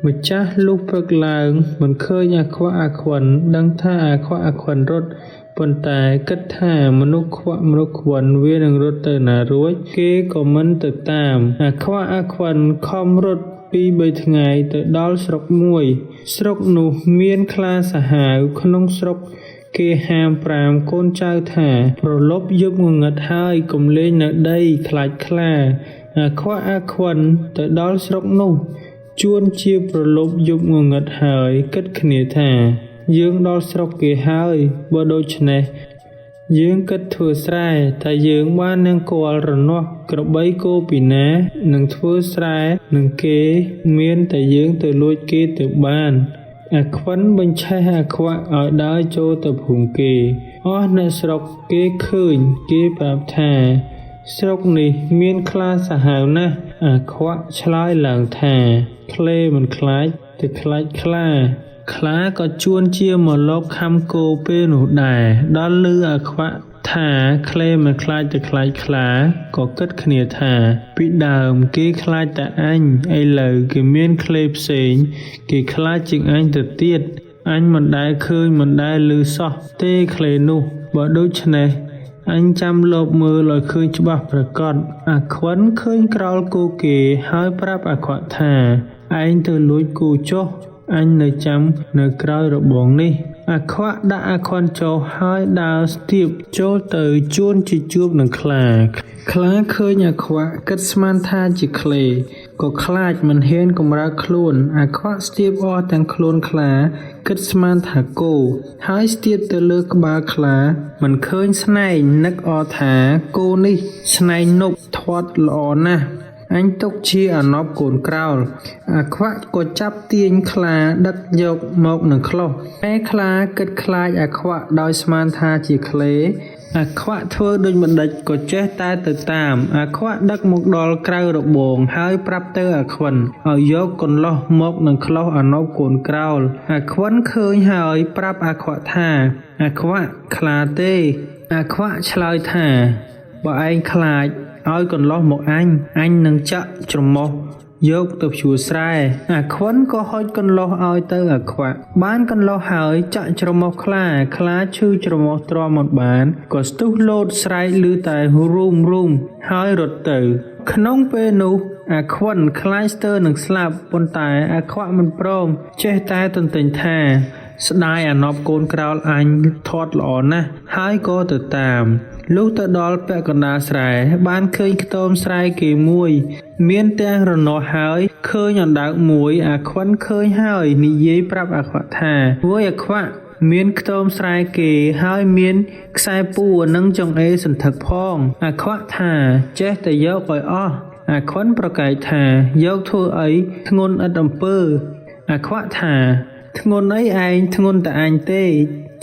ម្ចាស់លុះព្រឹកឡើងមិនឃើញអាខ្វាក់អាខ្វិនដឹងថាអាខ្វាក់អាខ្វិនរត់ប៉ុន្តែគិតថាមនុស្សខ្វាក់មនុស្សខ្វិនវានឹងរត់ទៅណារួចគេក៏មិនទៅតាមអាខ្វាក់អាខ្វិនខំរត់ពីរបីថ្ងៃទៅដល់ស្រុកមួយស្រុកនោះមានខ្លាសាហាវក្នុងស្រុកគេហាមប្រាមកូនចៅថាប្រលប់យប់ងងឹតហើយកុំលេងនៅដីខ្លាចខ្លាអាខ្វាក់អាខ្វិនទៅដល់ស្រុកនោះជួនជាប្រលប់យប់ងងឹតហើយគិតគ្នាថាយើងដល់ស្រុកគេហើយបើដូច្នេះយើងគិតធ្វើស្រែតែយើងបាននឹងគាល់រនាស់ក្របីគោពីណានឹងធ្វើស្រែនឹងគេមានតែយើងទៅលួចគេទៅបានអាខ្វិនបញ្ឆេះអាខ្វាក់ឲ្យដើរចូលទៅភូមិគេអស់អ្នកស្រុកគេឃើញគេប្រាប់ថាស្រុកនេះមានខ្លាសាហាវណាស់អាខ្វាក់ឆ្លើយឡើងថាឃ្លេមិនខ្លាចតែខ្លាចខ្លាខ្លាក៏ជួនជាមកលបខំគោពេលនោះដែរដល់ឮអាខ្វាក់ថាឃ្លេមិនខ្លាចតែខ្លាចខ្លាក៏គិតគ្នាថាពីដើមគេខ្លាចតែអញឥឡូវគេមានឃ្លេផ្សេងគេខ្លាចជាងអញទៅទៀតអញមិនដែលឃើញមិនដែលឮសោះទេឃ្លេនោះបើដូច្នេះអញចាំលបមើលឲ្យឃើញច្បាស់ប្រាកដអាខ្វិនឃើញក្រោលគោគេហើយប្រាប់អាខ្វាក់ថាឯងទៅលួចគោចុះអញនៅចាំនៅក្រោយរបងនេះអាខ្វាក់ដាក់អាខ្វិនចុះហើយដើរស្ទាបចូលទៅជួនជាជួបនឹងខ្លាខ្លាឃើញអាខ្វាក់គិតស្មានថាជាឃ្លេក៏ខ្លាចមិនហ៊ានកម្រើកខ្លួនអាខ្វាក់ស្ទាបអស់ទាំងខ្លួនខ្លាគិតស្មានថាគោហើយស្ទាបទៅលើក្បាលខ្លាមិនឃើញស្នែងនឹកអថាគោនេះស្នែងនុបធាត់ល្អណាស់អញទុកជាអាណប់កូនក្រោលអាខ្វាក់ក៏ចាប់ទាញខ្លាដឹកយកមកនឹងខ្លោះតែខ្លាគិតខ្លាចអាខ្វាក់ដោយស្មានថាជាឃ្លេ អាខ្វាក់ធ្វើដូចម្តេចក៏ចេះតែទៅតាម អាខ្វាក់ដឹកមកដល់ក្រៅរបងហើយប្រាប់ទៅអាខ្វិនឲ្យយកកន្លុះមកនឹងក្លុះអាណប់កូនក្រោលអាខ្វិនឃើញហើយប្រាប់អាខ្វាក់ថាអាខ្វាក់ខ្លាទេអាខ្វាក់ឆ្លើយថាបើឯងខ្លាចឲ្យកន្លុះមកអញអញនឹងចាក់ច្រមុះយកទៅភ្ជួរស្រែអាខ្វិនក៏ហុចកន្លុះឲ្យទៅអាខ្វាក់បានកន្លុះហើយចាក់ច្រមុះខ្លាខ្លាឈឺច្រមុះទ្រាំមិនបានក៏ស្ទុះលោតស្រែកឮតែរូមរូមហើយរត់ទៅក្នុងពេលនោះអាខ្វិនខ្លាចស្ទើរនឹងស្លាប់ប៉ុន្តែអាខ្វាក់មិនព្រមចេះតែទន្ទិញថាស្ដាយអាណប់កូនក្រោលអញធាត់ល្អណាស់ហើយក៏ទៅតាមលុះទៅដល់ពាក់កណ្ដាលស្រែបានឃើញខ្ទមស្រែគេមួយមានទាំងរនាស់ហើយឃើញអណ្ដើកមួយអាខ្វិនឃើញហើយនិយាយប្រាប់អាខ្វាក់ថាវើយអាខ្វាក់មានខ្ទមស្រែគេហើយមានខ្សែពួរនិងចង្អេរសន្ធឹកផងអាខ្វាក់ថាចេះតែយកឲ្យអស់អាខ្វិនប្រកែកថាយកធ្វើអីធ្ងន់ឥតអំពើអាខ្វាក់ថាធ្ងន់អីឯងធ្ងន់តែអញទេ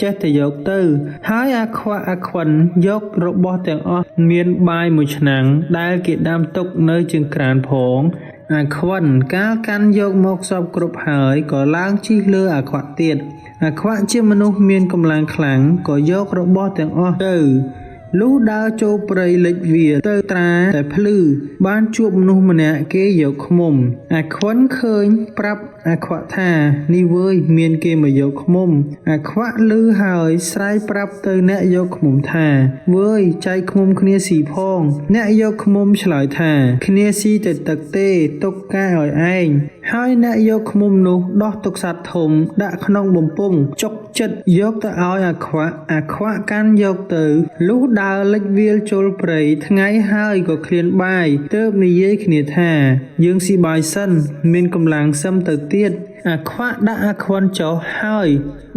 ចេះតែយកទៅហើយអាខ្វាក់អាខ្វិនយករបស់ទាំងអស់មានបាយមួយឆ្នាំងដែលគេដាំទុកនៅជើងក្រានផងអាខ្វិនកាលកាន់យកមកសពគ្រប់ហើយក៏ឡើងជិះលើអាខ្វាក់ទៀតអាខ្វាក់ជាមនុស្សមានកម្លាំងខ្លាំងក៏យករបស់ទាំងអស់ទៅលុះដើរចូលព្រៃលិចវាទៅត្រាតែភ្លឺបានជួបមនុស្សម្នាក់គេយកឃ្មុំអាខ្វិនឃើញប្រាប់អាខ្វាក់ថានេះវើយមានគេមកយកឃ្មុំអាខ្វាក់ឮហើយស្រែកប្រាប់ទៅអ្នកយកឃ្មុំថាវើយចែកឃ្មុំគ្នាស៊ីផងអ្នកយកឃ្មុំឆ្លើយថាគ្នាស៊ីតែទឹកទេទុកកាឲ្យឯងហើយអ្នកយកឃ្មុំនោះដោះទុកសត្វធំដាក់ក្នុងបំពង់ចុកចិត្តយកទៅឲ្យអាខ្វាក់អាខ្វាក់កាន់យកទៅលុះដើរលិចវាលចូលព្រៃថ្ងៃហើយក៏ឃ្លានបាយទើបនិយាយគ្នាថាយើងស៊ីបាយសិនមានកម្លាំងសឹមទៅទៀតអាខ្វាក់ដាក់អាខ្វិនចុះហើយ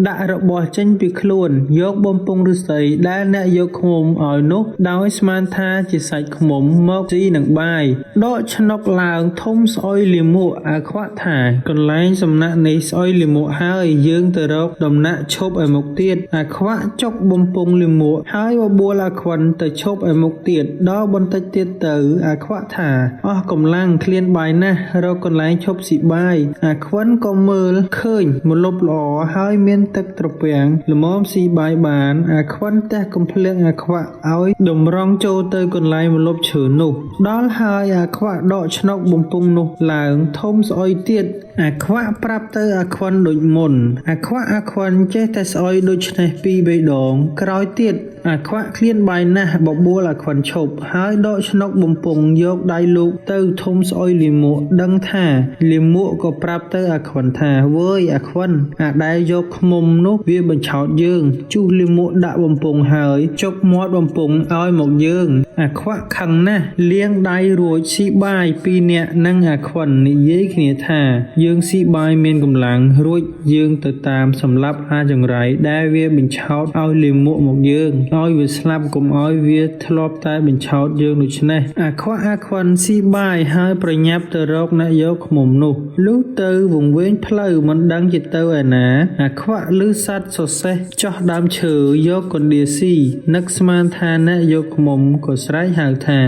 ដាក់របស់ចេញពីខ្លួនយកបំពង់ឫស្សីដែលអ្នកយកឃ្មុំឲ្យនោះដោយស្មានថាជាសាច់ឃ្មុំមកស៊ីនឹងបាយដកឆ្នុកឡើងធំស្អុយលាមកអាខ្វាក់ថាកន្លែងសំណាក់នេះស្អុយលាមកហើយយើងទៅរកដំណាក់ឈប់ឲ្យមុខទៀតអាខ្វាក់ចុកបំពង់លាមកហើយបបួលអាខ្វិនទៅឈប់ឲ្យមុខទៀតដល់បន្តិចទៀតទៅអាខ្វាក់ថាអស់កម្លាំងឃ្លានបាយណាស់រកកន្លែងឈប់ស៊ីបាយអាខ្វិនក៏មើលឃើញម្លប់ល្អហើយមានទឹកត្រពាំងល្មមស៊ីបាយបានអាខ្វិនទះកំភ្លៀងអាខ្វាក់ឲ្យតម្រង់ចូលទៅកន្លែងម្លប់ឈើនោះដល់ហើយអាខ្វាក់ដកឆ្នុកបំពង់នោះឡើងធំស្អុយទៀតអាខ្វាក់ប្រាប់ទៅអាខ្វិនដូចមុនអាខ្វាក់អាខ្វិនចេះតែស្អុយដូចនេះពីរបីដងក្រោយទៀតអាខ្វាក់ឃ្លានបាយណាស់បបួលអាខ្វិនឈប់ហើយដកឆ្នុកបំពង់យកដៃលូកទៅធំស្អុយលាមកដឹងថាលាមកក៏ប្រាប់ទៅអាខ្វិនថាវើយអាខ្វិនអាដែលយកឃ្មុំនោះវាបញ្ឆោតយើងជុះលាមកដាក់បំពង់ហើយចុកមាត់បំពង់ឲ្យមកយើងអាខ្វាក់ខឹងណាស់លាងដៃរួចស៊ីបាយពីរនាក់និងអាខ្វិននិយាយគ្នាថាយើងស៊ីបាយមានកម្លាំងរួចយើងទៅតាមសម្លាប់អាចង្រៃដែលវាបញ្ឆោតឲ្យលាមកមកយើងឲ្យវាស្លាប់កុំឲ្យវាធ្លាប់តែបញ្ឆោតយើងដូច្នេះអាខ្វាក់អាខ្វិនស៊ីបាយហើយប្រញាប់ទៅរកអ្នកយកឃ្មុំនោះលុះទៅវង្វេងផ្លូវមិនដឹងជាទៅឯណាអាខ្វាក់ឮសត្វសសេះចោះដើមឈើយកកណ្ដៀស៊ីនឹកស្មានថាអ្នកយកឃ្មុំក៏ស្រែកហៅថា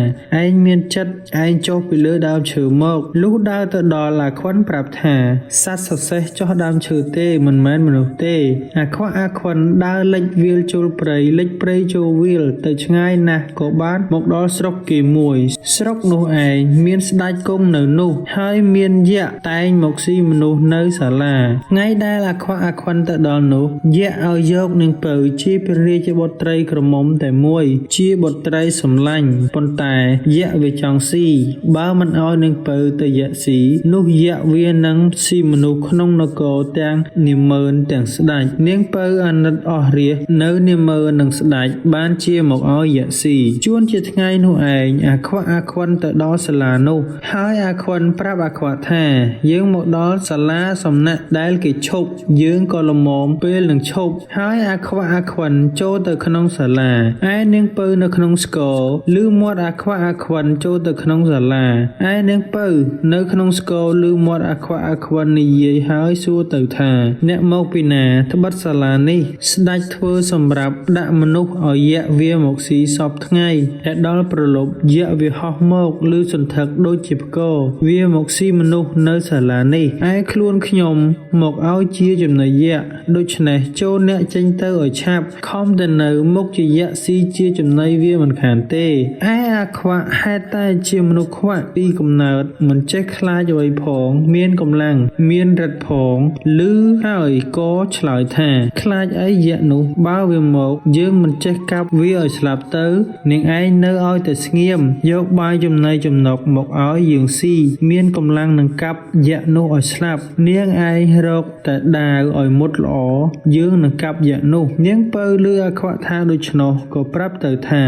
ឯងមានចិត្តឯងចុះពីលើដើមឈើមកលុះដើរទៅដល់អាខ្វិនប្រាប់ថាសត្វសសេះចុះដើមឈើទេមិនមែនមនុស្សទេអាខ្វាក់អាខ្វិនដើរលិចវាលចូលព្រៃលិចព្រៃចូលវាលទៅឆ្ងាយណាស់ក៏បានមកដល់ស្រុកគេមួយស្រុកនោះឯងមានស្ដេចគង់នៅនោះហើយមានយក្សតែងមកស៊ីមនុស្សនៅសាលាថ្ងៃដែលអាខ្វាក់អាខ្វិនទៅដល់នោះយក្សឲ្យយកនាងពៅជាព្រះរាជបុត្រីក្រមុំតែមួយជាបុត្រីសម្លាញ់ប៉ុន្តែយក្សវាចង់ស៊ីបើមិនឲ្យនាងពៅទៅយក្សស៊ីនោះយក្សវានឹងស៊ីមនុស្សក្នុងនគរទាំងនាម៉ឺនទាំងស្ដេចនាងពៅអាណិតអស់រាសនៅនាម៉ឺននិងស្ដេចបានជាមកឲ្យយក្សស៊ីជួនជាថ្ងៃនោះឯងអាខ្វាក់អាខ្វិនទៅដល់សាលានោះហើយអាខ្វិនប្រាប់អាខ្វាក់ថាយើងមកដល់សាលាសំណាក់ដែលគេឈប់យើងក៏ល្មមពេលនឹងឈប់ហើយអាខ្វាក់អាខ្វិនចូលទៅក្នុងសាលាឯនាងពៅនៅក្នុងស្គរ ឮមាត់អាខ្វាក់អាខ្វិនចូលទៅក្នុងសាលាឯនាងពៅនៅក្នុងស្គរឮមាត់អាខ្វាក់អាខ្វិននិយាយហើយសួរទៅថាអ្នកមកពីណាត្បិតសាលានេះស្ដេចធ្វើសម្រាប់ដាក់មនុស្សឲ្យយក្សវាមកស៊ីសព្វថ្ងៃតែដល់ប្រលប់យក្សវាហោះមកឮសន្ធឹកដូចជាផ្គរវាមកស៊ីមនុស្សនៅសាលានេះឯខ្លួនខ្ញុំមកឲ្យជាចំណីយក្សដូច្នេះចូលអ្នកចេញទៅឲ្យឆាប់ខំទៅនៅមុខជាយក្សស៊ីជាចំណីវាមិនខានទេឯអាខ្វាក់ហេតុតែជាមនុស្សខ្វាក់ពីកំណើតមិនចេះខ្លាចអ្វីផងមានកម្លាំងមានឫទ្ធិផងឮហើយក៏ឆ្លើយថាខ្លាចអីយក្សនោះបើវាមកយើងមិនចេះកាប់វាឲ្យស្លាប់ទៅនាងឯងនៅឲ្យតែស្ងៀមយកបាយចំណីចំណុកមកឲ្យយើងស៊ីមានកម្លាំងនឹងកាប់យក្សនោះឲ្យស្លាប់នាងឯងរកតែដាវឲ្យមុតល្អយើងនឹងកាប់យក្សនោះនាងពៅឮអាខ្វាក់ថាដូច្នោះក៏ប្រាប់ទៅថា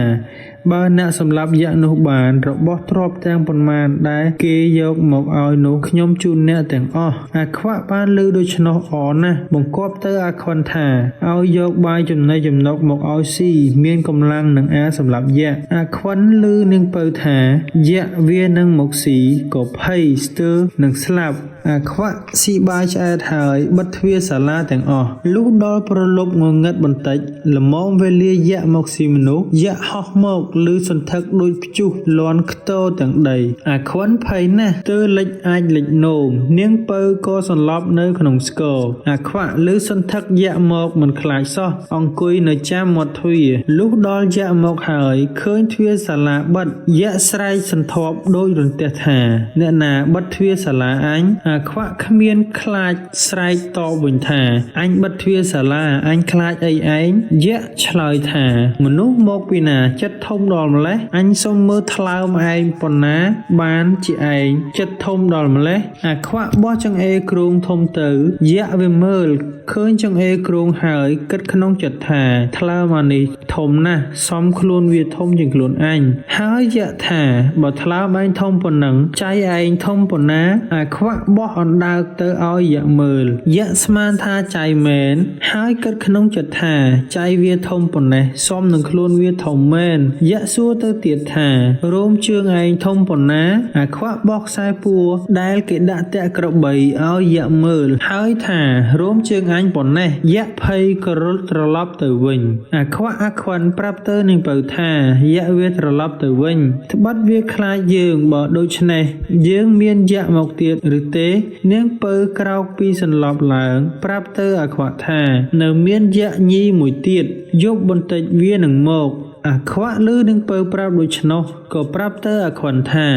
បើអ្នកសម្លាប់យក្សនោះបានរបស់ទ្រព្យទាំងប៉ុន្មានដែលគេយកមកឲ្យនោះខ្ញុំជូនអ្នកទាំងអស់អាខ្វាក់បានឮដូច្នោះអរណាស់បង្គាប់ទៅអាខ្វិនថាឲ្យយកបាយចំណីចំណុកមកឲ្យស៊ីមានកម្លាំងនឹងអាសម្លាប់យក្សអាខ្វិនឮនាងពៅថាយក្សវានឹងមកស៊ីក៏ភ័យស្ទើរនឹងស្លាប់អាខ្វាក់ស៊ីបាយឆ្អែតហើយបិទទ្វារសាលាទាំងអស់លុះដល់ប្រលប់ងងឹតបន្តិចល្មមវេលាយក្សមកស៊ីមនុស្សយក្សហោះមកឮសន្ធឹកដូចព្យុះលាន់ខ្ទរទាំងដីអាខ្វិនភ័យណាស់ទើលិចអាចលិចនោមនាងពៅក៏សន្លប់នៅក្នុងស្គរអាខ្វាក់ឮសន្ធឹកយក្សមកមិនខ្លាចសោះអង្គុយនៅចាំមាត់ទ្វារលុះដល់យក្សមកហើយឃើញទ្វារសាលាបិទយក្សស្រែកសន្ធាប់ដូចរន្ទះថាអ្នកណាបិទទ្វារសាលាអញអាខ្វាក់គ្មានខ្លាចស្រែកតបវិញថាអញបិទទ្វារសាលាអញខ្លាចអីឯងយក្សឆ្លើយថាមនុស្សមកពីណាចិត្តធំដល់ម្លេះអញសុំមើលថ្លើមឯងប៉ុណ្ណាបានជាឯងចិត្តធំដល់ម្លេះអាខ្វាក់បោះចង្អេរគ្រោងធំទៅយក្សវាមើលឃើញចង្អេរគ្រោងហើយគិតក្នុងចិត្តថាថ្លើមអានេះធំណាស់សមខ្លួនវាធំជាងខ្លួនអញហើយយក្សថាបើថ្លើមឯងធំប៉ុណ្ណឹងចៃឯងធំប៉ុណ្ណាអាខ្វាក់បោះអណ្ដើកទៅឲ្យយក្សមើលយក្សស្មានថាចៃមែនហើយគិតក្នុងចិត្តថាចៃវាធំប៉ុណ្ណេះសមនឹងខ្លួនវាធំមែនយក្សសួរទៅទៀតថារោមជើងឯងធំប៉ុណ្ណាអាខ្វាក់បោះខ្សែពួរដែលគេដាក់តាក់ក្របីឲ្យយក្សមើលហើយថារោមជើងអញប៉ុណ្ណេះយក្សភ័យក៏រត់ត្រឡប់ទៅវិញអាខ្វាក់អាខ្វិនប្រាប់ទៅនាងពៅថាយក្សវាត្រឡប់ទៅវិញត្បិតវាខ្លាចយើងបើដូច្នេះយើងមានយក្សមកទៀតឬទេនាងពៅក្រោកពីសន្លប់ឡើងប្រាប់ទៅអាខ្វាក់ថានៅមានយក្សញីមួយទៀតយប់បន្តិចវានឹងមកអាខ្វាក់ឮនាងពៅប្រាប់ដូច្នោះក៏ប្រាប់ទៅអាខ្វិនថា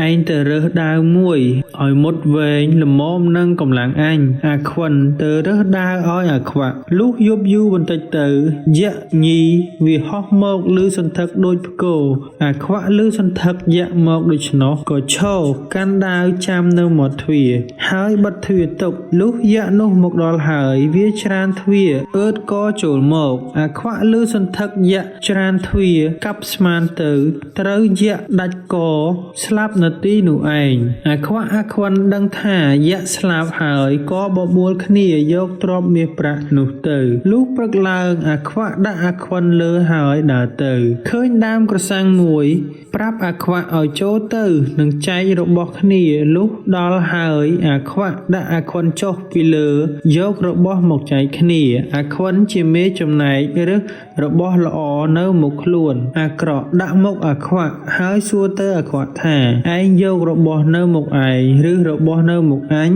ឯងទៅរើសដាវមួយឲ្យមុតវែងល្មមនឹងកម្លាំងអញអាខ្វិនទៅរើសដាវឲ្យអាខ្វាក់លុះយប់យូរបន្តិចទៅយក្សញីវាហោះមកឮសន្ធឹកដូចផ្គរអាខ្វាក់ឮសន្ធឹកយក្សមកដូច្នោះក៏ឈរកាន់ដាវចាំនៅមាត់ទ្វារហើយបិទទ្វារទុកលុះយក្សនោះមកដល់ហើយវាច្រានទ្វារអើតកចូលមកអាខ្វាក់ឮសន្ធឹកយក្សច្រានទ្វារកាប់ស្មានទៅត្រូវយក្សដាច់កស្លាប់នៅទីនោះឯងអាខ្វាក់អាខ្វិនដឹងថាយក្សស្លាប់ហើយក៏បបួលគ្នាយកទ្រព្យមាសប្រាក់នោះទៅលុះព្រឹកឡើងអាខ្វាក់ដាក់អាខ្វិនលើហើយដើរទៅឃើញដើមក្រសាំងមួយប្រាប់អាខ្វាក់ឲ្យចូលទៅនឹងចែករបស់គ្នាលុះដល់ហើយអាខ្វាក់ដាក់អាខ្វិនចុះពីលើយករបស់មកចែកគ្នាអាខ្វិនជាមេចំណែករើសរបស់ល្អនៅមុខខ្លួនអាក្រក់ដាក់មុខអាខ្វាក់ហើយសួរទៅអាខ្វាក់ថាឯងយករបស់នៅមុខឯងឬរបស់នៅមុខអញ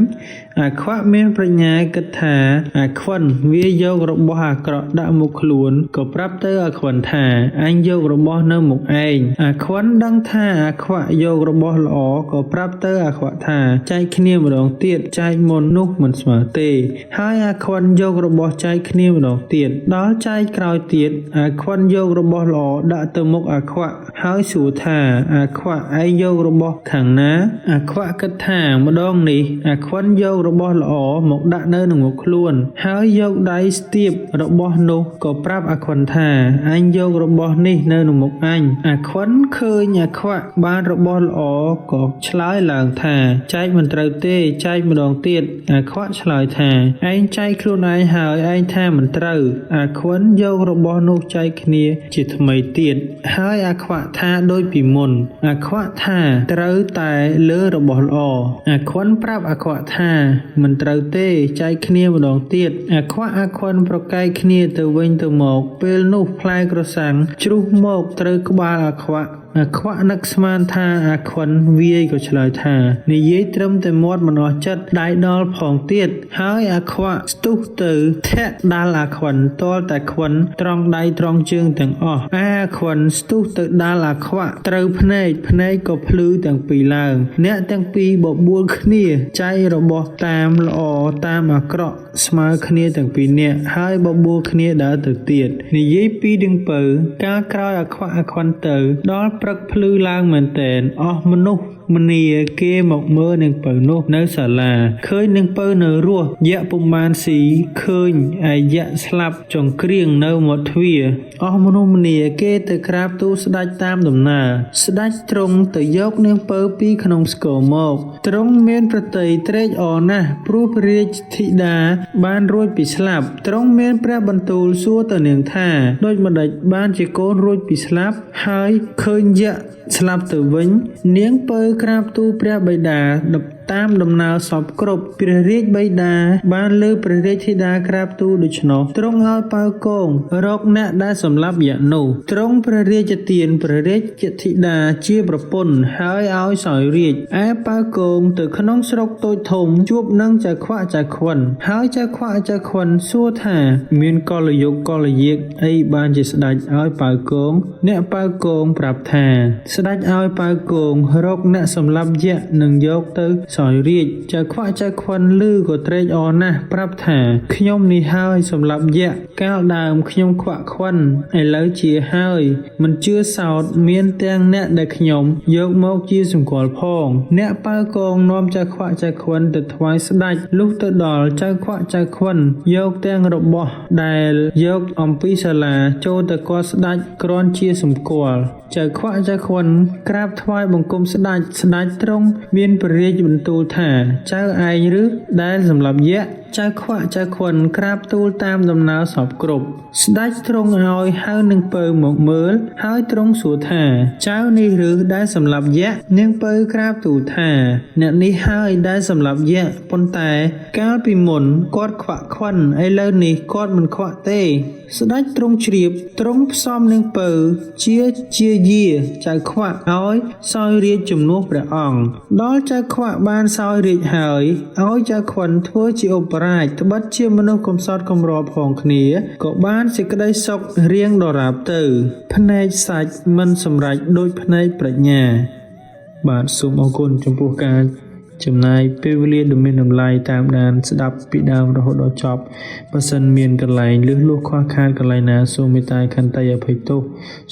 អាខ្វាក់មានប្រាជ្ញាគិតថាអាខ្វិនវាយករបស់អាក្រក់ដាក់មុខខ្លួនក៏ប្រាប់ទៅអាខ្វិនថាអញយករបស់នៅមុខឯងអាខ្វិនដឹងថាអាខ្វាក់យករបស់ល្អក៏ប្រាប់ទៅអាខ្វាក់ថាចែកគ្នាម្ដងទៀតចែកមុននោះមិនស្មើទេហើយអាខ្វិនយករបស់ចែកគ្នាម្ដងទៀតដល់ចែកក្រោយទៀតអាខ្វិនយករបស់ល្អដាក់ទៅមុខអាខ្វាក់ហើយសួរថាអាខ្វាក់ឯងយករបស់ខាងណាអាខ្វាក់គិតថាម្ដងនេះអាខ្វិនយករបស់ល្អមកដាក់នៅនឹងមុខខ្លួនហើយយកដៃស្ទាបរបស់នោះក៏ប្រាប់អាខ្វិនថាអញយករបស់នេះនៅនឹងមុខអញអាខ្វិនឃើញអាខ្វាក់បានរបស់ល្អក៏ឆ្លើយឡើងថាចែកមិនត្រូវទេចែកម្ដងទៀតអាខ្វាក់ឆ្លើយថាឯងចែកខ្លួនឯងហើយឯងថាមិនត្រូវអាខ្វិនយករបស់នោះចែកគ្នាជាថ្មី មីទៀត ហើយអាខ្វាក់ថាដូចពីមុន អាខ្វាក់ថាត្រូវតែលើរបស់ល្អ អាខ្វិនប្រាប់អាខ្វាក់ថាមិនត្រូវទេចែកគ្នាម្ដងទៀត អាខ្វាក់អាខ្វិនប្រកែកគ្នាទៅវិញទៅមក ពេលនោះផ្លែក្រសាំងជ្រុះមកត្រូវក្បាលអាខ្វាក់ អាខ្វាក់នឹកស្មានថាអាខ្វិនវាយក៏ឆ្លើយថានិយាយត្រឹមតែមាត់មិនអស់ចិត្តដៃដល់ផងទៀត ហើយអាខ្វាក់ស្ទុះទៅធាក់ដាល់អាខ្វិនទាល់តែខ្វិនត្រង់ដៃត្រង់ជើងទាំងអស់ អាខ្វិនស្ទុះទៅដាល់អាខ្វាក់ត្រូវភ្នែកភ្នែកក៏ភ្លឺទាំងពីរឡើង អ្នកទាំងពីរបបួលគ្នាចែករបស់តាមល្អតាមអាក្រក់ស្មើគ្នាទាំងពីរនាក់ ហើយបបួលគ្នាដើរទៅទៀត និយាយពីនាងពៅកាលក្រោយអាខ្វាក់អាខ្វិនទៅដល់ព្រឹកភ្លឺឡើងមែនទែនអស់មនុស្សម្នាគេមកមើលនាងពៅនោះនៅសាលាឃើញនាងពៅនៅរស់យក្សពុំបានស៊ីឃើញឯយក្សស្លាប់ចង្គ្រៀងនៅមាត់ទ្វារអស់មនុស្សម្នាគេទៅក្រាបទូលស្ដេចតាមដំណើរស្ដេចទ្រង់ទៅយកនាងពៅពីក្នុងស្គរមកទ្រង់មានប្រតិយត្រេកអរណាស់ព្រោះព្រះរាជធិតាបានរួចពីស្លាប់ទ្រង់មានព្រះបន្ទូលសួរទៅនាងថាដូចម្ដេចបានជាកូនរួចពីស្លាប់ហើយឃើញយក្សស្លាប់ទៅវិញនាងពៅក្រាបទូលព្រះបិតាតាមដំណើរសពគ្រប់ព្រះរាជបិតាបានលើព្រះរាជធិតាក្រាបទូលដូច្នោះទ្រង់ឲ្យប៉ៅកងរកអ្នកដែលសម្លាប់យក្សនោះទ្រង់ព្រះរាជទានព្រះរាជធិតាជាប្រពន្ធហើយឲ្យសោយរាជឯប៉ៅកងទៅក្នុងស្រុកតូចធំជួបនឹងចៅខ្វាក់ចៅខ្វិនហើយចៅខ្វាក់ចៅខ្វិនសួរថាមានកលយុគកលយាកអីបានជាស្ដេចឲ្យប៉ៅកងអ្នកប៉ៅកងប្រាប់ថាស្ដេចឲ្យប៉ៅកងរកអ្នកសម្លាប់យក្សនឹងយកទៅសោយរាជចៅខ្វាក់ចៅខ្វិនឮក៏ត្រេកអរណាស់ប្រាប់ថាខ្ញុំនេះហើយសម្លាប់យក្សកាលដើមខ្ញុំខ្វាក់ខ្វិនឥឡូវជាហើយមិនជឿសោតមានទាំងអ្នកដែលខ្ញុំយកមកជាសម្គាល់ផងអ្នកប៉ៅកងនាំចៅខ្វាក់ចៅខ្វិនទៅថ្វាយស្ដេចលុះទៅដល់ចៅខ្វាក់ចៅខ្វិនយកទាំងរបស់ដែលយកអំពីសាលាចូលទៅគាល់ស្ដេចគ្រាន់ជាសម្គាល់ចៅខ្វាក់ចៅខ្វិនក្រាបថ្វាយបង្គំស្ដេចស្ដេចទ្រង់មានព្រះរាជបន្ទូលថាចៅឯងឬដែលសម្លាប់យក្សចៅខ្វាក់ចៅខ្វិនក្រាបទូលតាមដំណើរសពគ្រប់ស្ដេចទ្រង់ឲ្យហៅនាងពៅមកមើលហើយទ្រង់សួរថាចៅនេះឬដែលសម្លាប់យក្សនាងពៅក្រាបទូលថាអ្នកនេះហើយដែលសម្លាប់យក្សប៉ុន្តែកាលពីមុនគាត់ខ្វាក់ខ្វិនឥឡូវនេះគាត់មិនខ្វាក់ទេស្ដេចទ្រង់ជ្រាបទ្រង់ផ្សំនាងពៅជាជាយាចៅខ្វាក់ឲ្យសោយរាជជំនួសព្រះអង្គដល់ចៅខ្វាក់បានសោយរាជហើយឲ្យចៅខ្វិនធ្វើជាឧបរាជត្បិតជាមនុស្សកំសត់កម្រផងគ្នាក៏បានសេចក្តីសុខរៀងដរាបទៅភ្នែកសាច់មិនសម្រេចដូចភ្នែកប្រាជ្ញាបាទសូមអរគុណចំពោះការចំណាយពេលវេលាដ៏មានតម្លៃតាមដានស្ដាប់ពីដើមរហូតដល់ចប់បើសិនមានកន្លែងលឹះលួសខ្វះខាតកន្លែងណាសូមមេត្តាខន្តីអភ័យទោស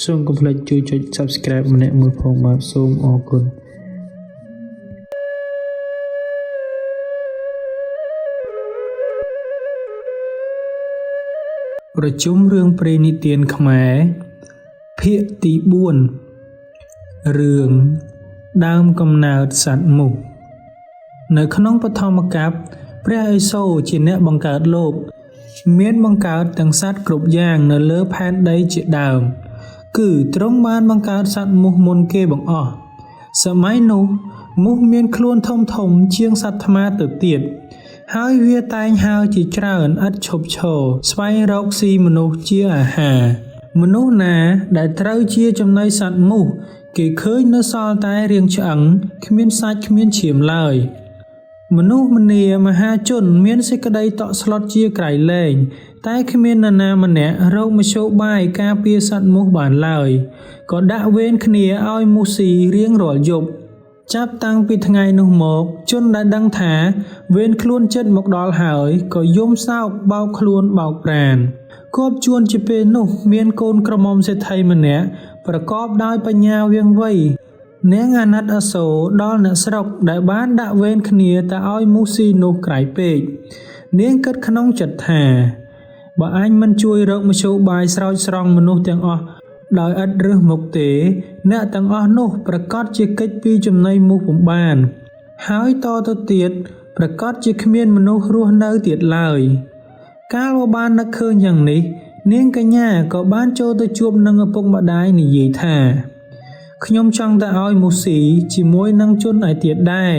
សូមកុំភ្លេចជួយចុច Subscribe ម្នាក់មួយផងបាទសូមអរគុណប្រជុំរឿងព្រេងនិទានខ្មែរភាគទី4រឿងដើមកំណើតសត្វមូសនៅក្នុងបឋមកាព្យព្រះឥសូរជាអ្នកបង្កើតលោកមានបង្កើតទាំងសត្វគ្រប់យ៉ាងនៅលើផែនដីជាដើមគឺទ្រង់បានបង្កើតសត្វមូសមុនគេបង្អស់សម័យនោះមូសមានខ្លួនធំធំជាងសត្វថ្មាទៅទៀតហើយវាតែងហើរជាច្រើនឥតឈប់ឈរស្វែងរកស៊ីមនុស្សជាអាហារមនុស្សណាដែលត្រូវជាចំណីសត្វមូសគេឃើញនៅសល់តែរាងឆ្អឹងគ្មានសាច់គ្មានឈាមឡើយមនុស្សម្នាមហាជនមានសេចក្តីតក់ស្លុតជាក្រៃលែងតែគ្មាននរណាម្នាក់រកមធ្យោបាយការពារសត្វមូសបានឡើយក៏ដាក់វេនគ្នាឲ្យមូសស៊ីរៀងរាល់យប់ចាប់តាំងពីថ្ងៃនោះមកជនដែលដឹងថាវេនខ្លួនចិត្តមកដល់ហើយក៏យំសោកបោកខ្លួនបោកប្រានគបជួនជាពេលនោះមានកូនក្រមុំសេដ្ឋីម្នាក់ប្រកបដោយបញ្ញាវៀងវៃនាងអាណិតអាសូរដល់អ្នកស្រុកដែលបានដាក់វេនគ្នាទៅឲ្យមូសស៊ីនោះក្រៃពេកនាងគិតក្នុងចិត្តថាបើអញមិនជួយរកមធ្យោបាយស្រោចស្រង់មនុស្សទាំងអស់ដោយឥតរើសមុខទេអ្នកទាំងអស់នោះប្រកាសជាកិច្ចពីចំណីមូសពុំបានហើយតទៅទៀតប្រកាសជាគ្មានមនុស្សរស់នៅទៀតឡើយកាលបើបាននឹកឃើញយ៉ាងនេះ នាងកញ្ញាក៏បានចូលទៅជួបនឹងឪពុកម្ដាយនិយាយថា ខ្ញុំចង់ទៅឲ្យមូសស៊ីជាមួយនឹងជនឯទៀតដែរ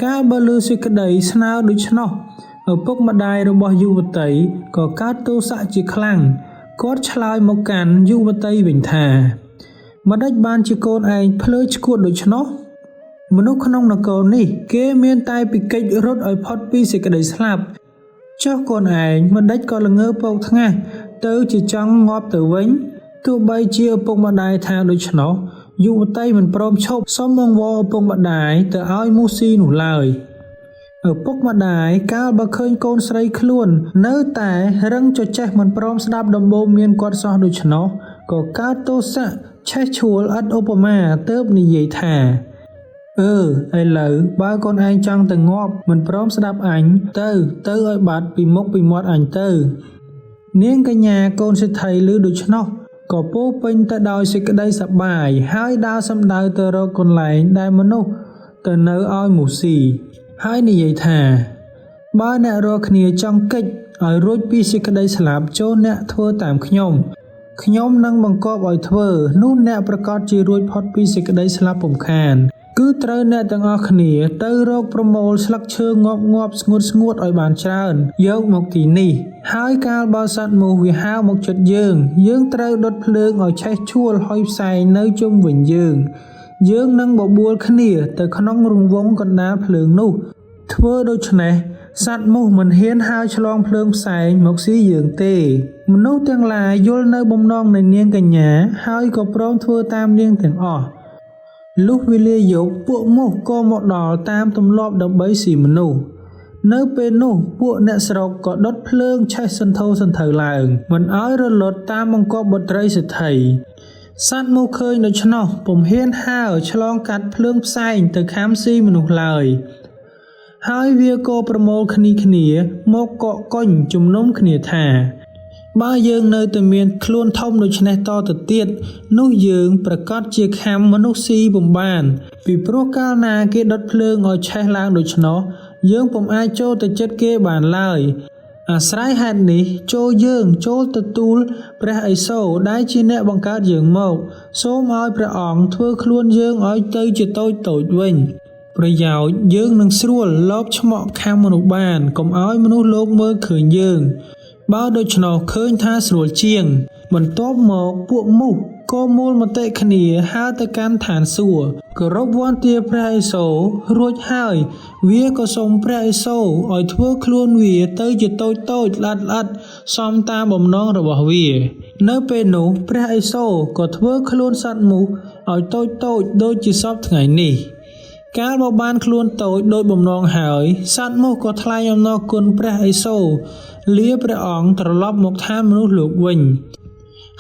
កាលបើឮសេចក្តីស្នើដូច្នោះឪពុកម្ដាយរបស់យុវតីក៏កើតទោសៈជាខ្លាំងគាត់ឆ្លើយមកកាន់យុវតីវិញថា ម្ដេចបានជាកូនឯងភ្លើឆ្កួតដូច្នោះមនុស្សក្នុងនគរនេះគេមានតែពីកិច្ចរត់ឲ្យផុតពីសេចក្តីស្លាប់ចុះកូនឯងម្ដេចក៏ល្ងើពកថ្ងាសទៅជាចង់ងាប់ទៅវិញទោះបីជាឪពុកម្ដាយថាដូច្នោះយុវតីមិនព្រមឈប់សុំអង្វរឪពុកម្ដាយទៅឲ្យមូស៊ីនោះឡើយឪពុកម្ដាយកាលបើឃើញកូនស្រីខ្លួននៅតែរឹងចចេះមិនព្រមស្ដាប់ដំបូន្មានគាត់សោះដូច្នោះក៏កើតទោសៈឆេះឆួលឥតឧបមាទើបនិយាយថាឥឡូវបើកូនឯងចង់ទៅងាប់មិនព្រមស្ដាប់អញទៅទៅឲ្យបាត់ពីមុខពីមាត់អញទៅនាងកញ្ញាកូនសេដ្ឋីឮដូច្នោះក៏ពោរពេញទៅដោយសេចក្តីសប្បាយហើយដើរសំដៅទៅរកកន្លែងដែលមនុស្សទៅនៅឲ្យមូស៊ីហើយនិយាយថាបើអ្នករាល់គ្នាចង់គេចឲ្យរួចពីសេចក្តីស្លាប់ចូលអ្នកធ្វើតាមខ្ញុំខ្ញុំនឹងបង្គាប់ឲ្យធ្វើនោះអ្នកប្រកាសជារួចផុតពីសេចក្តីស្លាប់ពុំខានគឺត្រូវអ្នកទាំងអស់គ្នាទៅរកប្រមូលស្លឹកឈើងាប់ងាប់ស្ងួតស្ងួតឲ្យបានច្រើនយកមកទីនេះហើយកាលបើសត្វមូសវាហើរមកជិតយើងយើងត្រូវដុតភ្លើងឲ្យឆេះឆួលហុយផ្សែងនៅជុំវិញយើងយើងនឹងបបួលគ្នាទៅក្នុងរង្វង់កណ្ដាលភ្លើងនោះធ្វើដូច្នេះសត្វមូសមិនហ៊ានហើរឆ្លងភ្លើងផ្សែងមកស៊ីយើងទេមនុស្សទាំងឡាយយល់នៅបំណងនៃនាងកញ្ញាហើយក៏ព្រមធ្វើតាមនាងទាំងអស់លុះវេលាយប់ពួកមូសក៏មកដល់តាមទម្លាប់ដើម្បីស៊ីមនុស្សនៅពេលនោះពួកអ្នកស្រុកក៏ដុតភ្លើងឆេះសន្ធោសន្ធៅឡើងមិនឲ្យរលត់តាមបង្គាប់បុត្រីសេដ្ឋីសត្វមូសឃើញដូច្នោះពុំហ៊ានហើរឆ្លងកាត់ភ្លើងផ្សែងទៅខាំស៊ីមនុស្សឡើយហើយវាក៏ប្រមូលគ្នាគ្នាមកកកកុញជំនុំគ្នាថាបើយើងនៅតែមានខ្លួនធំដូច្នេះតទៅទៀតនោះយើងប្រកាសជាខាំមនុស្សស៊ីពុំបានពីព្រោះកាលណាគេដុតភ្លើងឲ្យឆេះឡើងដូច្នោះយើងពុំអាចចូលទៅជិតគេបានឡើយអាស្រ័យហេតុនេះចូលយើងចូលទៅទូលព្រះឥសូរដែលជាអ្នកបង្កើតយើងមកសូមឲ្យព្រះអង្គធ្វើខ្លួនយើងឲ្យទៅជាតូចតូចវិញប្រយោជន៍យើងនឹងស្រួលលបឆ្មក់ខាំមនុស្សបានកុំឲ្យមនុស្សលោកមើលឃើញយើងបើដូច្នោះឃើញថាស្រួលជាងបន្ទាប់មកពួកមូសក៏មូលមតិគ្នាហើរទៅកាន់ឋានសួគ៌គោរពវន្តាព្រះឥសូររួចហើយវាក៏សូមព្រះឥសូរឲ្យធ្វើខ្លួនវាទៅជាតូចតូចល្អិតល្អិតសមតាមបំណងរបស់វានៅពេលនោះព្រះឥសូរក៏ធ្វើខ្លួនសត្វមូសឲ្យតូចតូចដូចជាសព្វថ្ងៃនេះកាលបើបានខ្លួនតូចដូចបំណងហើយសត្វមូសក៏ថ្លែងអំណរគុណព្រះឥសូរលាព្រះអង្គត្រឡប់មកឋានមនុស្សលោកវិញ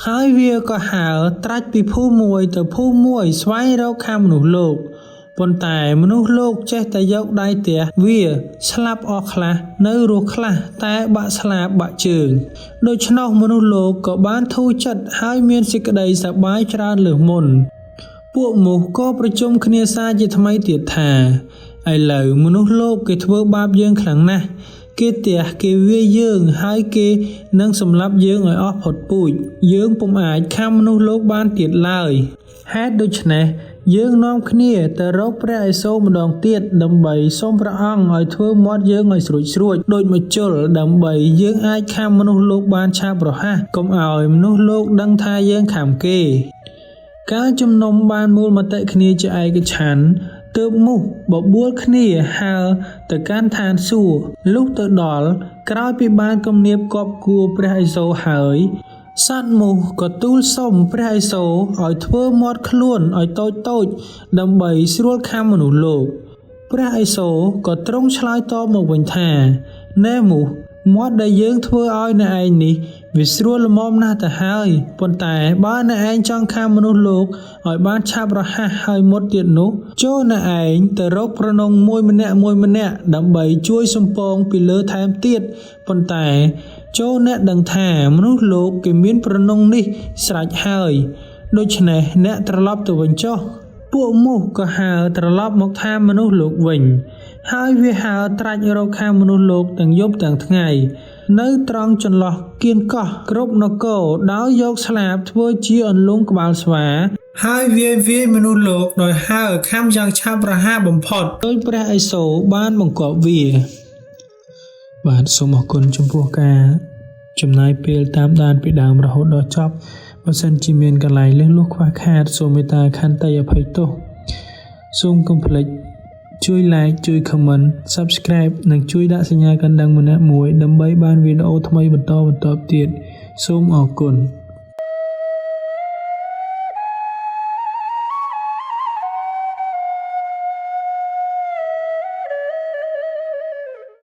ហើយវាក៏ហើរត្រាច់ពីភូមិមួយទៅភូមិមួយស្វែងរកខាងមនុស្សលោកប៉ុន្តែមនុស្សលោកចេះតែយកដៃទះវាស្លាប់អស់ខ្លះនៅរស់ខ្លះតែបាក់ស្លាបបាក់ជើងដូច្នោះមនុស្សលោកក៏បានធូរចិត្តហើយមានសេចក្តីសប្បាយច្រើនលើសមុនពួកមូសក៏ប្រជុំគ្នាសាជាថ្មីទៀតថាឥឡូវមនុស្សលោកគេធ្វើបាបយើងខ្លាំងណាស់គេទះគេវាយយើងហើយគេនឹងសម្លាប់យើងឲ្យអស់ផុតពូជយើងពុំអាចខាំមនុស្សលោកបានទៀតឡើយហេតុដូច្នេះយើងនាំគ្នាទៅរកព្រះឥសូរម្ដងទៀតដើម្បីសូមព្រះអង្គឲ្យធ្វើមាត់យើងឲ្យស្រួចស្រួចដូចម្ជុលដើម្បីយើងអាចខាំមនុស្សលោកបានឆាប់រហ័សកុំឲ្យមនុស្សលោកដឹងថាយើងខាំគេកាលជំនុំបានមូលមតិគ្នាជាឯកច្ឆន្ទទើបមូសបបួលគ្នាហើរទៅកាន់ឋានសួគ៌លុះទៅដល់ក្រោយពីបានគំនាបគប់គួរព្រះឥសូរហើយសត្វមូសក៏ទូលសុំព្រះឥសូរឲ្យធ្វើមាត់ខ្លួនឲ្យតូចតូចដើម្បីស្រួលខាំមនុស្សលោកព្រះឥសូរក៏ទ្រង់ឆ្លើយតបមកវិញថាណែមូសមាត់ដែលយើងធ្វើឲ្យអ្នកឯងនេះវាស្រួលល្មមណាស់ទៅហើយប៉ុន្តែបើអ្នកឯងចង់ខាំមនុស្សលោកឲ្យបានឆាប់រហ័សហើយមុតទៀតនោះចូលអ្នកឯងទៅរកប្រនងមួយម្នាក់មួយម្នាក់ដើម្បីជួយសំពងពីលើថែមទៀតប៉ុន្តែចូលអ្នកដឹងថាមនុស្សលោកគេមានប្រនងនេះស្រេចហើយដូច្នេះអ្នកត្រឡប់ទៅវិញចុះពួកមូសក៏ហើរត្រឡប់មកថាមនុស្សលោកវិញហើយវាហើរត្រាច់រកខាងមនុស្សលោកទាំងយប់ទាំងថ្ងៃ នៅត្រង់ចន្លោះគៀនកោះគ្រប់នគរដោយយកស្លាបធ្វើជាអន្លង់ក្បាលស្វា ហើយវាយវាយមនុស្សលោកដោយហើរខំយ៉ាងឆាប់រហ័សបំផុតដោយព្រះឥសូរបានបង្គាប់វា បាទសូមអរគុណចំពោះការចំណាយពេលតាមដានពីដើមរហូតដល់ចប់បើសិនជាមានកន្លែងលើសលួសខ្វះខាតសូមមេត្តាខន្តីអភ័យទោសសូមកុំភ្លេចជួយ like ជួយ comment Subscribe និងជួយដាក់សញ្ញាកណ្ដឹងម្នាក់មួយដើម្បីបានវីដេអូថ្មីបន្តបន្ទាប់ទៀតសូមអរគុណ។